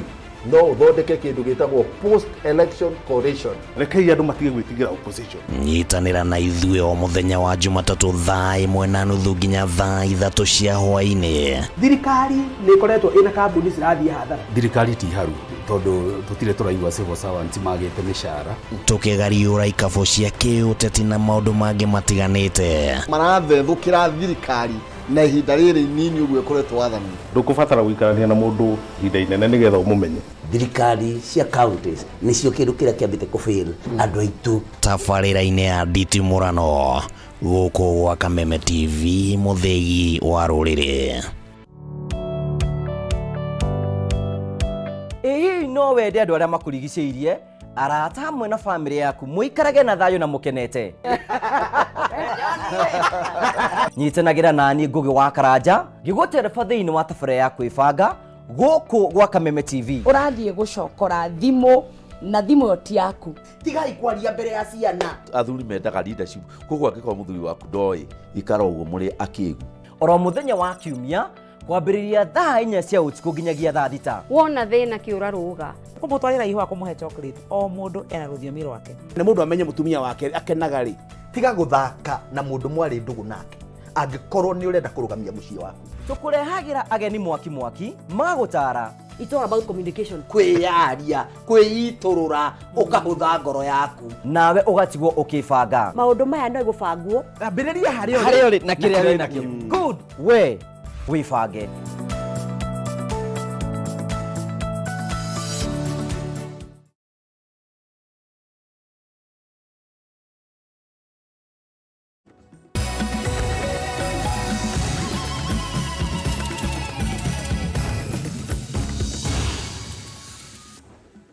No ũthondeke kĩndũ gĩtagwo post election coalition. Rekei andũ matige gwĩtigĩra opposition. Nyitanĩra na ithuĩ o mũthenya wa Jumatatũ thaa 1:30 nginya thaa 3 cia hwaĩ-inĩ. Thirikari nĩ ĩkoretwo ĩna kambuni cirathiĩ hathara. Thirikari ti haru tondũ tũtirĩ tũraigua civil servants magĩte mĩcara. Tũkĩgariũra ikabũ cia kĩũteti na maũndũ mangĩ matiganĩte. Marathethũkĩra thirikari na ihinda rĩrĩ inini ũguo ĩkoretwo wathani. Ndũkũbatara gũikarania na mũndũ ihinda inene nĩgetha ũmũmenye. Thirikari cia counties nĩcio kĩndũ kĩrĩa kĩambĩte kũfail andũ aitũ. Tabarĩra-inĩ ya nditimũrano gũkũ gwa Kameme TV mũthĩgi wa rũrĩrĩ. Ĩ hihi no wende andũ arĩa makũrigicĩirie, arata hamwe na bamĩrĩ yaku mũikarage na thayũ na mũkenete? Nyitanagĩra nani Ngũgĩ wa Karanja ngĩgũtereba thĩinĩ wa tabarĩra ya kwĩbanga gũkũ gwa Kameme TV. Ũrathiĩ gũcokora thimũ na thimũ ĩyo ti yaku. Tigai kwaria mbere ya ciana. Athuri mendaga leadership, koguo angĩkorwo mũthuri waku ndoĩ, ikara ũguo mũrĩ akĩgu. Oro mũthenya wa kiumia kwambĩrĩria thaa 4 cia ũtukũ nginyagia thaa 6. Wona thĩna kĩũra rũga. Kũmũtwarĩra ihũa kũmũhe chocolate, o mũndũ ena rũthiomi rwake. Na mũndũ amenye mũtumia wake akenaga rĩ, tiga gũthaka na mũndũ mwarĩ ndũgũ nake angĩkorwo nĩ ũrenda kũrũgamia mũciĩ waku. Tũkũrehagĩra ageni mwaki mwaki magũtara. It's all about communication. Kwĩyaria, kwĩitũrũra, ũkahũtha ngoro yaku. Nawe ũgatigwo ũkĩbanga. Maũndũ maya no gũbangwo. Ambĩrĩria harĩa Harĩa ũrĩ na kĩrĩa wĩ nakĩo. Good. We wĩbange.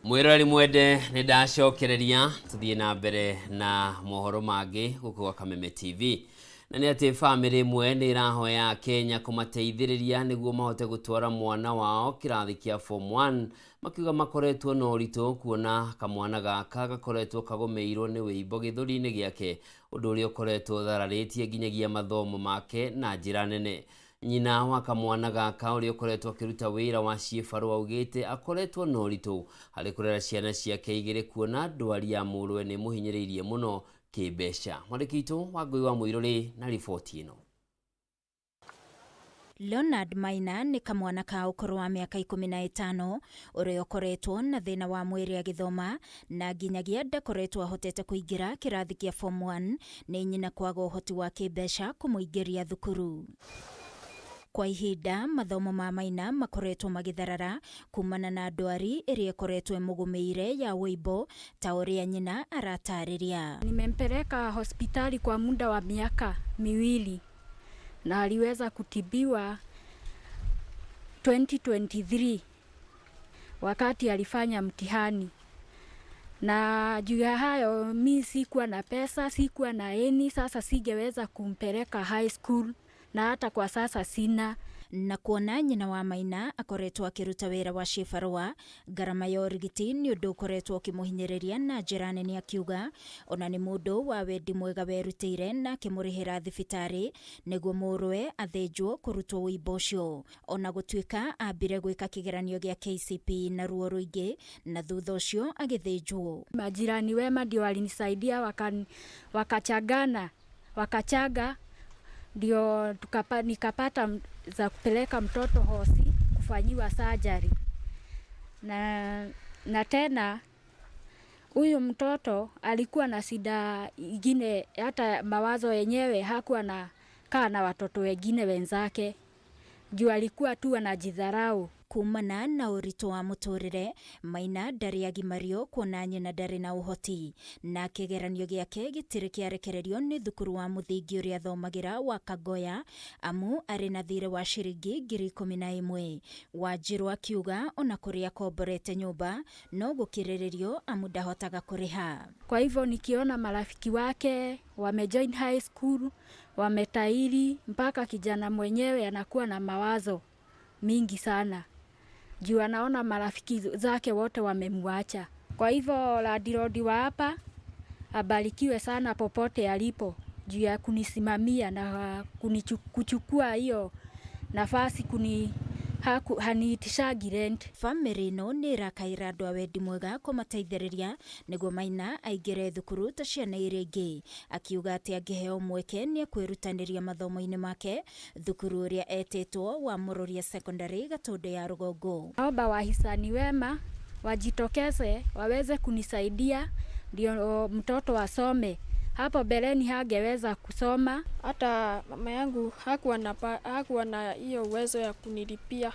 Mwiroreri mwende nĩ ndacokereria tũthiĩ na mbere na mohoro mangĩ gũkũ gwa Kameme TV. Na nĩ atĩ bamĩrĩ ĩmwe nĩ ĩrahoya Kenya kũmateithĩrĩria nĩguo mahote gũtwara mwana wao kĩrathi kĩa form 1, makiuga makoretwo na ũritũ kuona kamwana gaka gakoretwo kagũmĩirwo nĩ wĩimbo gĩthũri-inĩ gĩake, ũndũ ũrĩa ũkoretwo ũthararĩtie nginyagia mathomo make na njĩra nene. Nyina wa kamwana gaka ũrĩa ũkoretwo akĩruta wĩra wa ciĩbarũa augĩte akoretwo na ũritũ harĩ kũrera ciana ciake igĩrĩ kuona ndwari ya mũrũwe nĩ ĩmũhinyĩrĩirie mũno kĩmbeca. Mwandĩki witũ Wangũi wa Mũirũrĩ na riboti ĩno. Leonard Maina nĩ kamwana ka ũkũrũ wa mĩaka 15 ũrĩa ũkoretwo na thĩna wa mwĩrĩ agĩthoma na nginyagia ndakoretwo ahotete kũingĩra kĩrathi kĩa form 1 nĩ nyina kwaga ũhoti wa kĩmbeca kũmũingĩria thukuru. Kwa ihinda mathomo ma Maina makoretwo magĩtharara kumana na ndwari ĩrĩa ĩkoretwo ĩmũgũmĩire ya wĩimbo ta ũrĩa nyina aratarĩria. Nimempeleka hospitali kwa muda wa miaka 2 na aliweza kutibiwa 2023 wakati alifanya mtihani. Na juu ya hayo mi sikuwa na pesa, sikuwa na eni, sasa singeweza kumpeleka high school na hata kwa sasa sina. Na kuona nyina wa Maina akoretwo akĩruta wĩra wa cibarũa, ngarama ya ũrigiti nĩ ũndũ ũkoretwo ũkĩmũhinyĩrĩria na njĩra nene, akiuga ona nĩ mũndũ wa wendi mwega werutĩire na akĩmũrĩhĩra thibitarĩ nĩguo mũrũwe athĩnjwo kũrutwo wũimbo ũcio. Ona gũtuĩka ambire gwĩka kĩgeranio gĩa KCPE na ruo rũingĩ na thutha ũcio agĩthĩnjwo. Majirani wema ndio walinisaidia, wakachangana, wakachanga ndio nikapata za kupeleka mtoto hosi kufanyiwa surgery. Na tena huyu mtoto alikuwa na shida ingine, hata mawazo yenyewe hakuwa na kaa na watoto wengine wenzake juu alikuwa tu anajidharau. Kumana na ũritũ wa mũtũrĩre, Maina ndarĩ agimario kuona nyina ndarĩ na ũhoti, na kĩgeranio gĩake gĩtirĩ kĩarekererio nĩ thukuru wa mũthingi ũrĩa athomagĩra wa Kagoya, amu arĩ na thirĩ wa ciringi 11,000. Wanjiru akiuga ona kũrĩa akomborete nyũmba no gũkirĩrĩrio amu ndahotaga kũrĩha. Kwa hivyo nikiona marafiki wake wamejoin high school, wametairi, mpaka kijana mwenyewe anakuwa na mawazo mingi sana juu anaona marafiki zake wote wamemwacha. Kwa hivyo landlord wa hapa abarikiwe sana popote alipo juu ya kunisimamia na kuchukua hiyo nafasi Haku, haniitishangi rent. Bamĩrĩ ĩno nĩ ĩrakaĩra andũ a wendi mwega kũmateithĩrĩria nĩguo Maina aingĩre thukuru ta ciana iria ingĩ, akiuga atĩ angĩheo mweke nĩ ekwĩrutanĩria mathomo-inĩ make thukuru ũrĩa etĩtwo wa Mururia Secondary, Gatũndũ ya Rũgongo. Naomba wahisani wema wajitokeze waweze kunisaidia ndio mtoto asome. Hapo mbeleni hangeweza kusoma. Hata mama yangu hakuwa na hiyo uwezo ya kunilipia,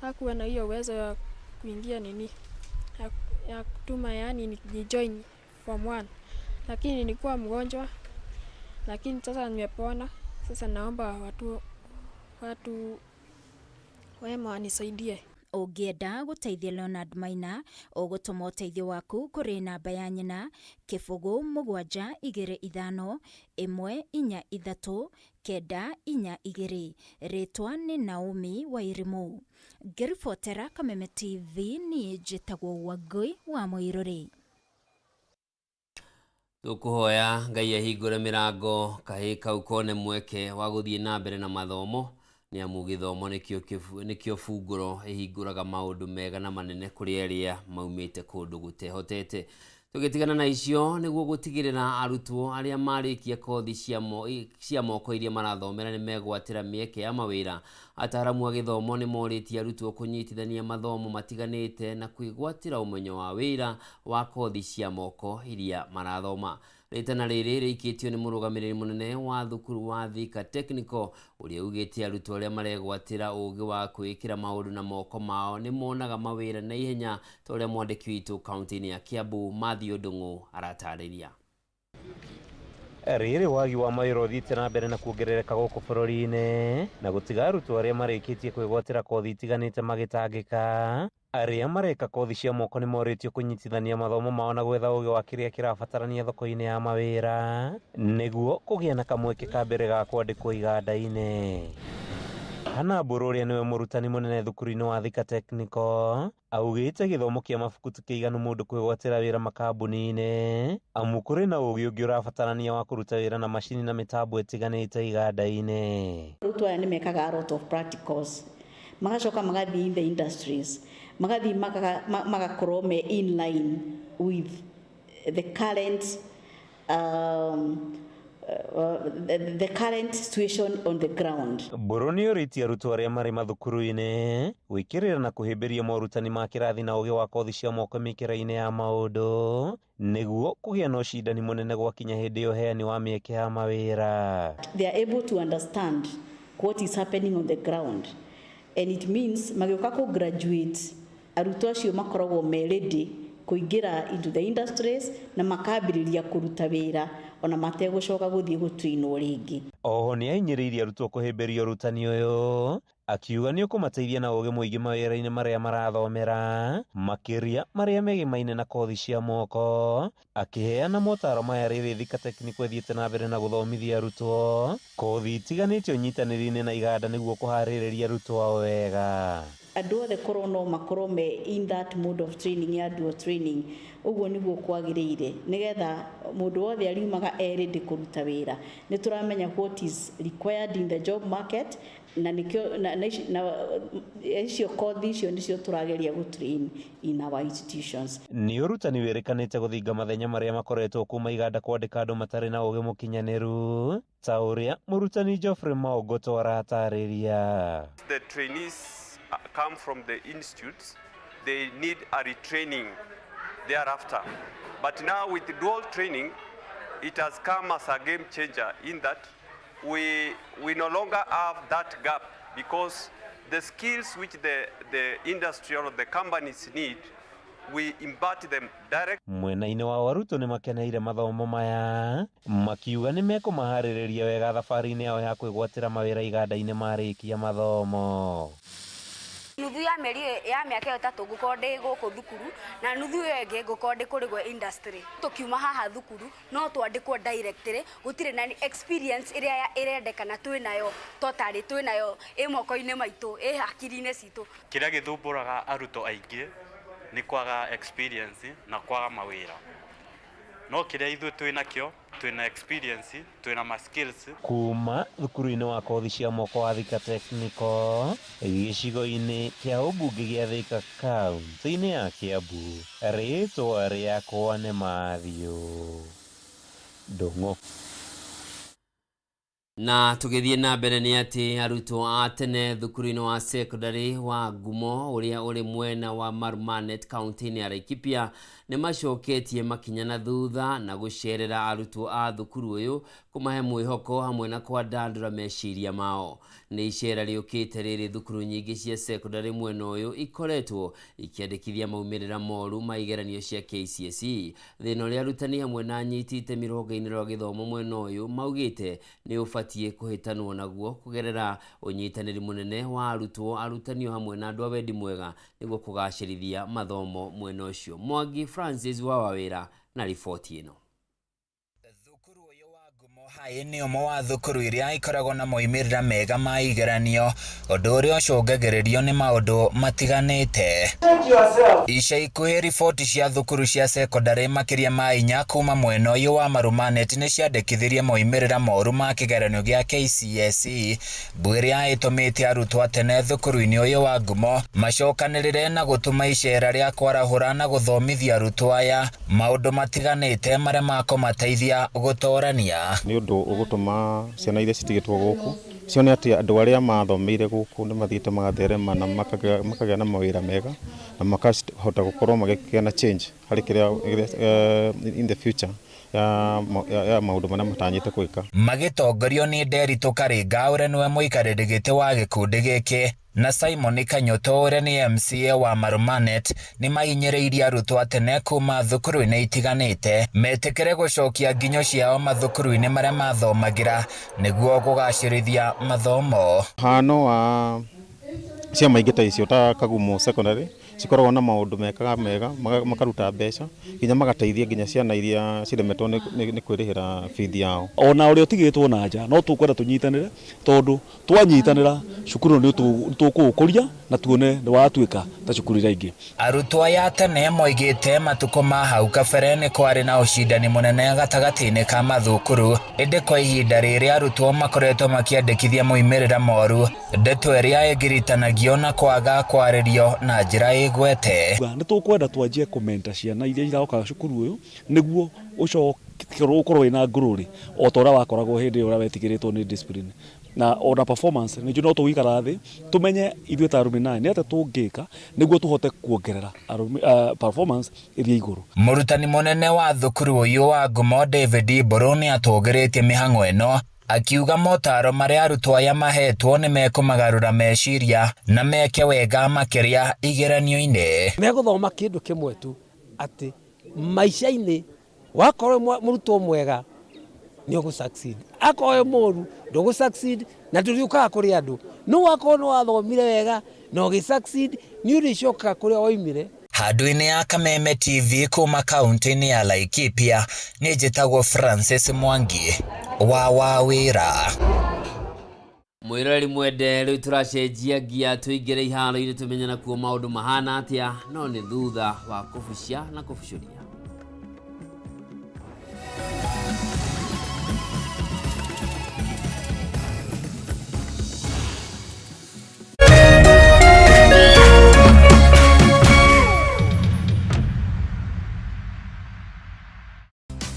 hakuwa na hiyo uwezo ya kuingia nini ya kutuma, yani ni join form 1, lakini nilikuwa mgonjwa, lakini sasa nimepona. Sasa naomba watu wema wanisaidie. Ũngĩenda gũteithia Leonard Maina, ũgũtũma ũteithio waku kũrĩ namba ya nyina 0 7 2 5 1 4 3 9 4 2. Rĩtwa nĩ Naomi Wairimu. Ngĩribotera Kameme TV, niĩ njĩtagwo Wangũi wa Mũirũrĩ. Tũkũhoya Ngai ahingũre mĩrango kahĩĩ kau kone mweke wa gũthiĩ na mbere na mathomo, nĩ amu gĩthomo nĩkĩo bungũro ĩhingũraga maũndũ mega na manene kũrĩ arĩa maumĩte kũndũ gũtehotete. Tũgĩtigana na icio, nĩguo gũtigĩrĩra arutwo arĩa marĩkia kothi cia moko iria marathomera nĩ megwatĩra mĩeke ya mawĩra, ataramu a gĩthomo nĩ morĩtie arutwo kũnyitithania mathomo matiganĩte na kwĩgwatĩra ũmenyo wa wĩra wa kothi cia moko iria marathoma. Rĩtana rĩrĩ rĩikĩtio nĩ mũrũgamĩrĩri mũnene wa thukuru wa Thika Technical, ũrĩa ugĩte arutwo arĩa maregwatĩra ũgĩ wa kwĩĩkĩra maũndũ na moko mao nĩ monaga mawĩra na ihenya, ta ũrĩa mwandĩki witũ kaunti-inĩ ya Kiambu Matthew Ndung'u aratarĩria. Rĩrĩ wagi wa mawĩra ũthiĩte na mbere na kuongerereka gũkũ bũrũri-inĩ, na gũtiga arutwo arĩa marĩkĩtie kwĩgwatĩra kothi itiganĩte magĩtangĩka. Arĩa mareka kothi cia moko nĩ morĩtio kũnyitithania mathomo mao na gwetha ũgĩ wa kĩrĩa kĩrabatarania thoko-inĩ ya mawĩra nĩguo kũgĩa na kamweke ka mbere ga kwandĩkwo iganda-inĩ. Hannah Mbũrũ, ũrĩa nĩwe mũrutani mũnene thukuru-inĩ wa Thika Technical, augĩte gĩthomo kĩa mabuku ti kĩiganu mũndũ kwĩgwatĩra wĩra makambuni-inĩ, amu kũrĩ na ũgĩ ũngĩ ũrabatarania wa kũruta wĩra na macini na mĩtambo ĩtiganĩte iganda-inĩ. Arutwo aya nĩ mekaga a lot of practicals, magacoka magathiĩ in the industries, magathiĩ magakorwo me in line with the current the current situation on the ground. Mbũrũ nĩ ũrĩtie arutwo arĩa marĩ mathukuru-inĩ gwĩkĩrĩra na kũhĩmbĩria morutani ma kĩrathi na ũgĩ wa kothi cia moko mĩkĩra-inĩ ya maũndũ nĩguo kũgĩa na ũcindani mũnene gwakinya hĩndĩ ya ũheani wa mĩeke ya mawĩra. They are able to understand what is happening on the ground, and it means magĩũka kũ graduate, arutwo acio makoragwo me ready kũingĩra into the industries na makambĩrĩria kũruta wĩra ona mategũcoka gũthiĩ gũtrainwo rĩngĩ. Oho nĩ ahinyĩrĩirie arutwo kũhĩmbĩria ũrutani ũyũ, akiuga nĩ ũkũmateithia na ũgĩ mũingĩ mawĩra-inĩ marĩa marathomera, makĩria marĩa megemaine na kothi cia moko. Akĩheana motaro maya rĩrĩ Thika Technical ĩthiĩte na mbere na gũthomithia arutwo kothi itiganĩte ũnyitanĩri-inĩ na iganda nĩguo kũharĩrĩria arutwo ao wega. Andũ othe korwo no makorwo me in that mode of training ya dual training, ũguo nĩguo kwagĩrĩire, nĩgetha mũndũ wothe ariumaga e ready kũruta wĩra. Nĩ tũramenya what is required in the job market, na nĩkĩo na icio kothi icio nĩcio tũrageria gũ train in our institutions. Nĩ ũrutani wĩrĩkanĩte gũthinga mathenya marĩa makoretwo kuma iganda kwandĩka andũ matarĩ na ũgĩ mũkinyanĩru, ta ũrĩa mũrutani Geoffrey Maũngoto aratarĩria. The trainees come from the institutes, they need a retraining thereafter. But now with dual training, it has come as a game changer in that we no longer have that gap, because the skills which the industry or the companies need, we impart them direct. Mwena-inĩ wa arutwo nĩ makeneire mathomo maya, makiuga nĩ mekũmaharĩrĩria wega thabarĩ-inĩ yao ya kwĩgwatĩra mawĩra iganda-inĩ marĩkia mathomo. Nuthu ya mĩeri ya mĩaka ĩyo 3 ngũkorwo ndĩ gũkũ thukuru, na nuthu ĩyo ĩngĩ ngũkorwo ndĩ kũrĩ gwa industry. Tũkiuma haha thukuru no twandĩkwo directly, gũtirĩ na experience ĩrĩa ĩrendekana twĩnayo, totally twĩnayo ĩ moko-inĩ maitũ, ĩ hakiri-inĩ citũ. Kĩrĩa gĩthumbũraga arutwo aingĩ nĩ kwaga experience na kwaga mawĩra, no kĩrĩa ithuĩ twĩnakĩo Twĩna experience, twĩna ma skills. Kuma thukuru-inĩ wa kothi cia moko wa Thika Technical gĩcigo-inĩ kĩa ũmbunge gĩa Thika kaunti-inĩ ya Kiambu, rĩtwa rĩakwa nĩ Matthew Ndung'u. Na tũgĩthiĩ na mbere nĩ atĩ arutwo a tene thukuru-inĩ wa secondary wa Ngumo ũrĩa ũrĩ mwena wa Marmanet kaunti-inĩ ya Laikipia nĩ macoketie makinya na thutha na gũcerera arutwo a thukuru ũyũ kũmahe mwĩhoko hamwe na kwandandũra meciria mao. Nĩ icera rĩũkĩte rĩrĩ thukuru nyingĩ cia secondary mwena ũyũ ikoretwo ikĩandĩkithia maumĩrĩra moru ma igeranio cia KCSE. Thĩna ũrĩa arutani hamwe na anyiti itemi rũhonge-inĩ rwa gĩthomo mwena ũyũ maugĩte nĩ ũbatiĩ kũhĩtanwo naguo kũgerera ũnyitanĩri mũnene wa arutwo, arutani o hamwe na andũ a wendi mwega nĩguo kũgacĩrithia mathomo mwena ũcio. Mwangi Francis wa Wawĩra na riboti ĩno. High nĩ ũmwe wa thukuru iria ikoragwo na moimĩrĩra mega ma igeranio, ũndũ ũrĩa ũcũngagĩrĩrio nĩ maũndũ matiganĩte. Ica ikuhĩ riboti cia thukuru cia sekondarĩ makĩria ma 4 kuma mwena ũyũ wa Marumanet nĩ ciandĩkithirie moimĩrĩra moru ma kĩgeranio gĩa KCSE, mbu ĩrĩa ĩtũmĩte arutwo a tene thukuru-inĩ ũyũ wa Ngumo macokanĩrĩre na gũtũma icera rĩa kwarahũra na gũthomithia arutwo aya maũndũ matiganĩte marĩa makũmateithia gũtũrania. Nĩ ũndũ ũgũtũma ciana iria citigĩtwo gũkũ cione atĩ andũ arĩa mathomeire gũkũ nĩ mathiĩte magatherema na makagĩa na mawĩra mega na makahota gũkorwo magĩkĩgĩa na change harĩ kĩrĩa in the future ya maũndũ marĩa matanyĩte gwĩka. Magĩtongorio nĩ Nderitu Karinga ũrĩa nĩwe mũikarĩri gĩtĩ wa gĩkundi gĩkĩ na Simon Kanyoto ũrĩa nĩ MCA wa Marumanet nĩ mahinyĩrĩirie arutwo a tene kuma thukuru-inĩ itiganĩte metĩkĩre gũcokia nginyo ciao mathukuru-inĩ marĩa mathomagĩra nĩguo kũgacĩrithia mathomo. Hano wa ciama ingĩ ta icio ta Kagumo Secondary cikoragwo na maũndũ mekaga mega, makaruta mbeca nginya magateithia nginya ciana iria ciremetwo nĩ kwĩrĩhĩra bithi yao. Ona ũrĩa ũtigĩtwo na nja no tũkwenda tũnyitanĩre tondũ twanyitanĩra cukuru nĩ tũkũũkũria na tuone nĩ watuĩka ta cukuru iria ingĩ. Arutwo aya tene moigĩte matukũ ma hau kabere nĩ kwarĩ na ũcindani mũnene gatagatĩ-inĩ ka mathukuru, ĩndĩ kwa ihinda rĩrĩ arutwo makoretwo makĩandĩkithia moimĩrĩra moru, ndeto ĩrĩa ĩngiritanagio na kwaga kwarĩrio na njĩra ĩgwete. Nĩ tũkwenda twanjie kũmenta ciana iria iroka cukuru ũyũ nĩguo ũcoke ũkorwo wĩna ngurũri o ta ũrĩa wakoragwo hĩndĩ ĩyo ũrĩa wetigĩrĩtwo nĩ discipline na ona performance nĩ no tũgũikara thĩ tũmenye ithuĩ ta arũme nĩ atĩa tũngĩka nĩguo tũhote kuongerera performance ĩrĩa igũrũ. Mũrutani mũnene wa thukuru ũyũ wa Ngumo David Mbũrũ nĩ atũgĩrĩtie mĩhang'o ĩno akiuga motaro marĩa arutwo aya mahetwo nĩ mekũmagarũra meciria na meke wega makĩria igeranio-inĩ. Megũthoma kĩndũ kĩmwe tu atĩ maica-inĩ wakorwo mũrutwo mwega nĩ ũgũ succeed, akorwo mũru ndũgũ succeed na ndũrĩũkaga kũrĩ andũ, no wakorwo nĩ wathomire wega na ũgĩ succeed nĩ ũrĩcokaga kũrĩa waumire. Handũ-inĩ ya Kameme TV kuma kaunti-inĩ ya Laikipia nĩ njĩtagwo Francis Mwangi wa Wawĩra. Mwĩroreri mwende, rĩu tũracenjia ngia tũingĩre iharo-inĩ tũmenye nakuo maũndũ mahana atĩa, no nĩ thutha wa kũbucia na kũbucũria.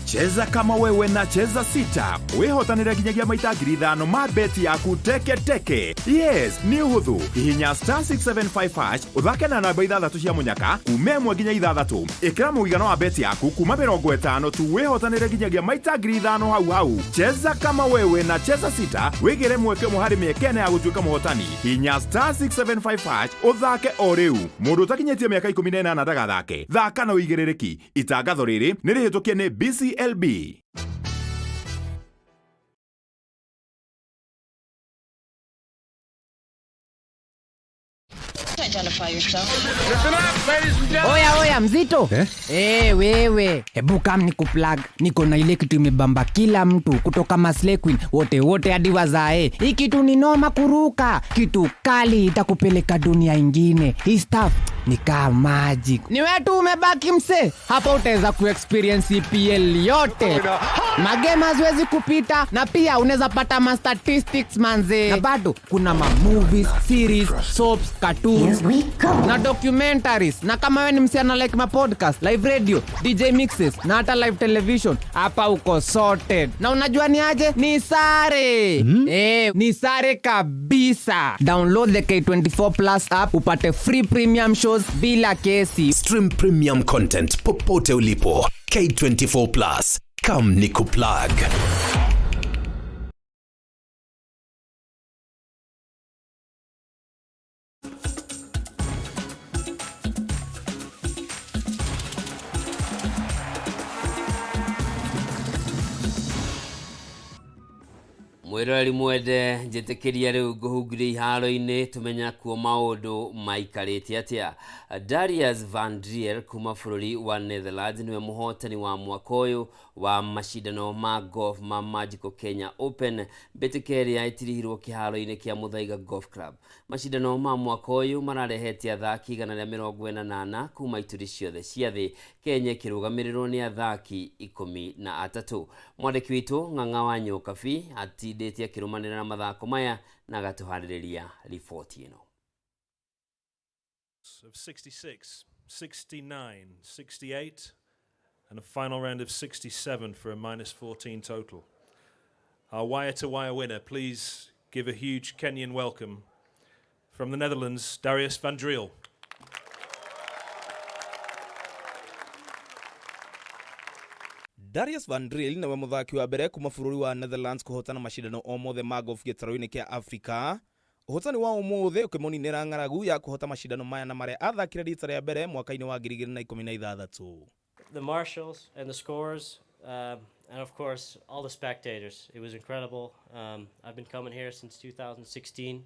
Cheza kama wewe na Cheza 6 wihotanire nginyagia maita 5,000 ma beti yaku teke teke. Yes, nĩ ũhũthũ. Hihinya star 675 hash ũthake na namba 6 cia mũnyaka kuma 1 nginya 6. Ĩkĩra mũigana wa beti yaku kuma 50 tu wihotanire nginyagia maita 5,000 hau hau. Cheza kama wewe na Cheza 6 wĩgĩre mweke ũmwe harĩ mĩeke ĩna ya gũtuĩka mũhotani. Hihinya star 675 hash ũthake o rĩu. Mũndũ ũtakinyĩtie mĩaka 18 ndagathake. Thaka na ũigĩrĩrĩki. Itangatho rĩrĩ nĩ rĩhĩtũkie nĩ BCLB. Identify yourself. Listen up! Oya oya mzito eh? Hey, wewe hebu kam ni kuplug, niko na ile kitu imebamba kila mtu kutoka Maslay Queen wote wote hadi wazae. Hii kitu ni noma kuruka, kitu kali itakupeleka dunia ingine. Hii stuff ni kama magic. Ni wewe tu umebaki mse, hapa utaweza kuexperience EPL yote, magame haziwezi kupita, na pia unaweza pata ma statistics manze, na bado kuna ma movies, series, soaps, cartoons na documentaries. Na kama wewe ni msichana like ma podcast, live radio, DJ mixes na hata live television, hapa uko sorted. Na unajua ni aje? Ni sare ni sare kabisa. Download the K24 Plus app upate free premium shows bila kesi. Stream premium content popote ulipo. K24 Plus. Come nikuplug. Mwiroreri mwende, njĩtĩkĩria rĩu ngũhungire iharo-inĩ tũmenya kuo maũndũ maikarĩte atĩa. Darius Van Driel kuma bũrũri wa Netherlands nĩwe mũhotani wa mwaka ũyũ wa macindano ma golf ma Magical Kenya Open, mbĩtĩka ĩrĩa ĩtirihirwo kĩharo-inĩ kĩa Muthaiga Golf Club. Macindano ma mwaka ũyũ mararehete athaki 144 kuma ituri ciothe cia thĩ, Kenya ĩkĩrũgamĩrĩrwo nĩ athaki 13. Mwandĩki witũ Ng'ang'a wa Nyokabi atindĩte akĩrũmanĩrĩra na mathako maya na agatũharĩrĩria riboti ĩno. Of 66, 69, 68, and a final round of 67 for a minus 14 total. Our wire-to-wire winner, please give a huge Kenyan welcome from the Netherlands, Darius van Driel. Darius Van Driel nĩwe mũthaki wa mbere kuma bũrũri wa Netherlands kũhotana macindano o mothe ma golf gĩtarũ-inĩ kĩa Afrika. Ũhotani wa ũmũthĩ ũkĩmũninĩra ng'aragu ya kũhota macindano maya na marĩa athakire rita rĩa mbere mwaka-inĩ wa 2016. The marshals and the scorers, and of course all the spectators. It was incredible. I've been coming here since 2016,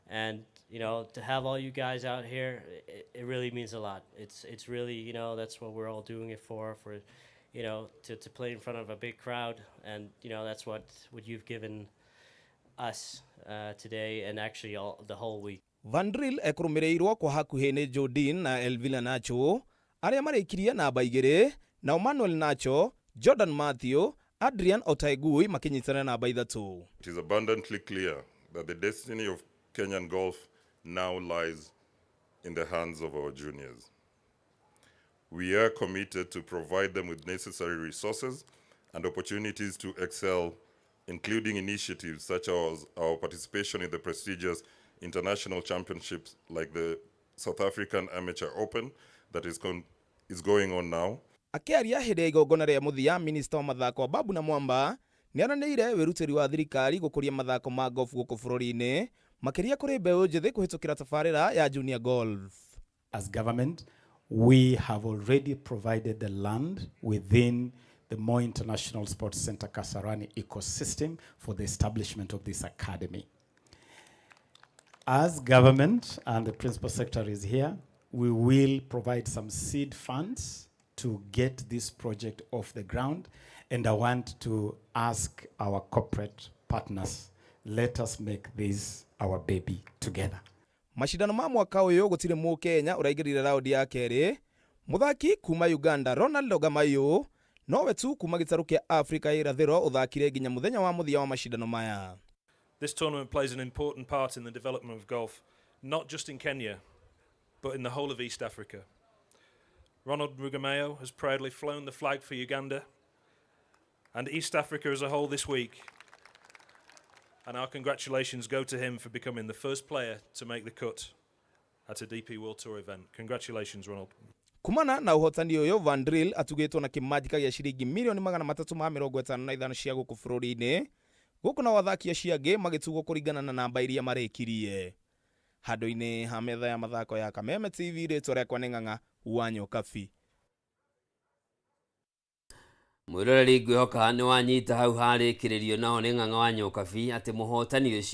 and you know, to have all you guys out here, it really means a lot. It's really, you know, that's what we're all doing it for you know, to play in front of a big crowd, and you know, that's what you've given us today, and actually all the whole week. Van Driel ekũrũmĩrĩirwo kwa hakuhĩ nĩ Jordin na Elvina Nacho arĩa marĩkirie namba 2, nao Manuel Nacho, Jordan Mathew, Adrian Otaegui makĩnyitana namba 3. It is abundantly clear that the destiny of Kenyan golf now lies in the hands of our juniors. We are committed to provide them with necessary resources and opportunities to excel, including initiatives such as our participation in the prestigious international championships like the South African Amateur Open that is going on now. Akĩaria hĩndĩ ya igongona rĩa mũthia, minista wa mathako Ababu Namwamba nĩaranĩire wĩrutĩri wa thirikari gũkũria mathako ma golf gũkũ bũrũri-inĩ, makĩria kũrĩ mbeũ njĩthĩ kũhĩtũkĩra tabarĩra ya junior golf. As government, we have already provided the land within the Moi International Sports Center Kasarani ecosystem for the establishment of this academy. As government, and the principal secretary is here, we will provide some seed funds to get this project off the ground. And I want to ask our corporate partners, let us make this our baby together. Macindano ma mwaka ũyũ gũtirĩ mũkenya ũraingĩrire raundi ya kerĩ. Mũthaki kuma Uganda Ronald Ogamayo nowe tu kuma gĩtarũ kĩa Afrika ya irathĩro ũthakire nginya mũthenya wa mũthia wa macindano maya. This tournament plays an important part in the development of golf, not just in Kenya, but in the whole of East Africa. Ronald Rugumayo has proudly flown the flag for Uganda and East Africa as a whole this week. And our congratulations go to him for becoming the first player to make the cut at a DP World Tour event. Congratulations, Ronald. Kumana na ũhotani ũyũ, Van Driel atugĩtwo na kĩmanjĩka gĩa ciringi mirioni 355 cia gũkũ bũrũri-inĩ. Gũkũ nao athaki acio angĩ magĩtugwo kũringana na namba iria marĩkirie. Handũ-inĩ ha metha ya mathako ya Kameme TV, rĩtwa rĩakwa nĩ Ng'ang'a wa Nyokabi. Mwĩroreri, ngwĩhoka nĩ wanyita hau harĩkĩrĩrio naho nĩ Ng'ang'a wa Nyokabi atĩ mũhotani ũcio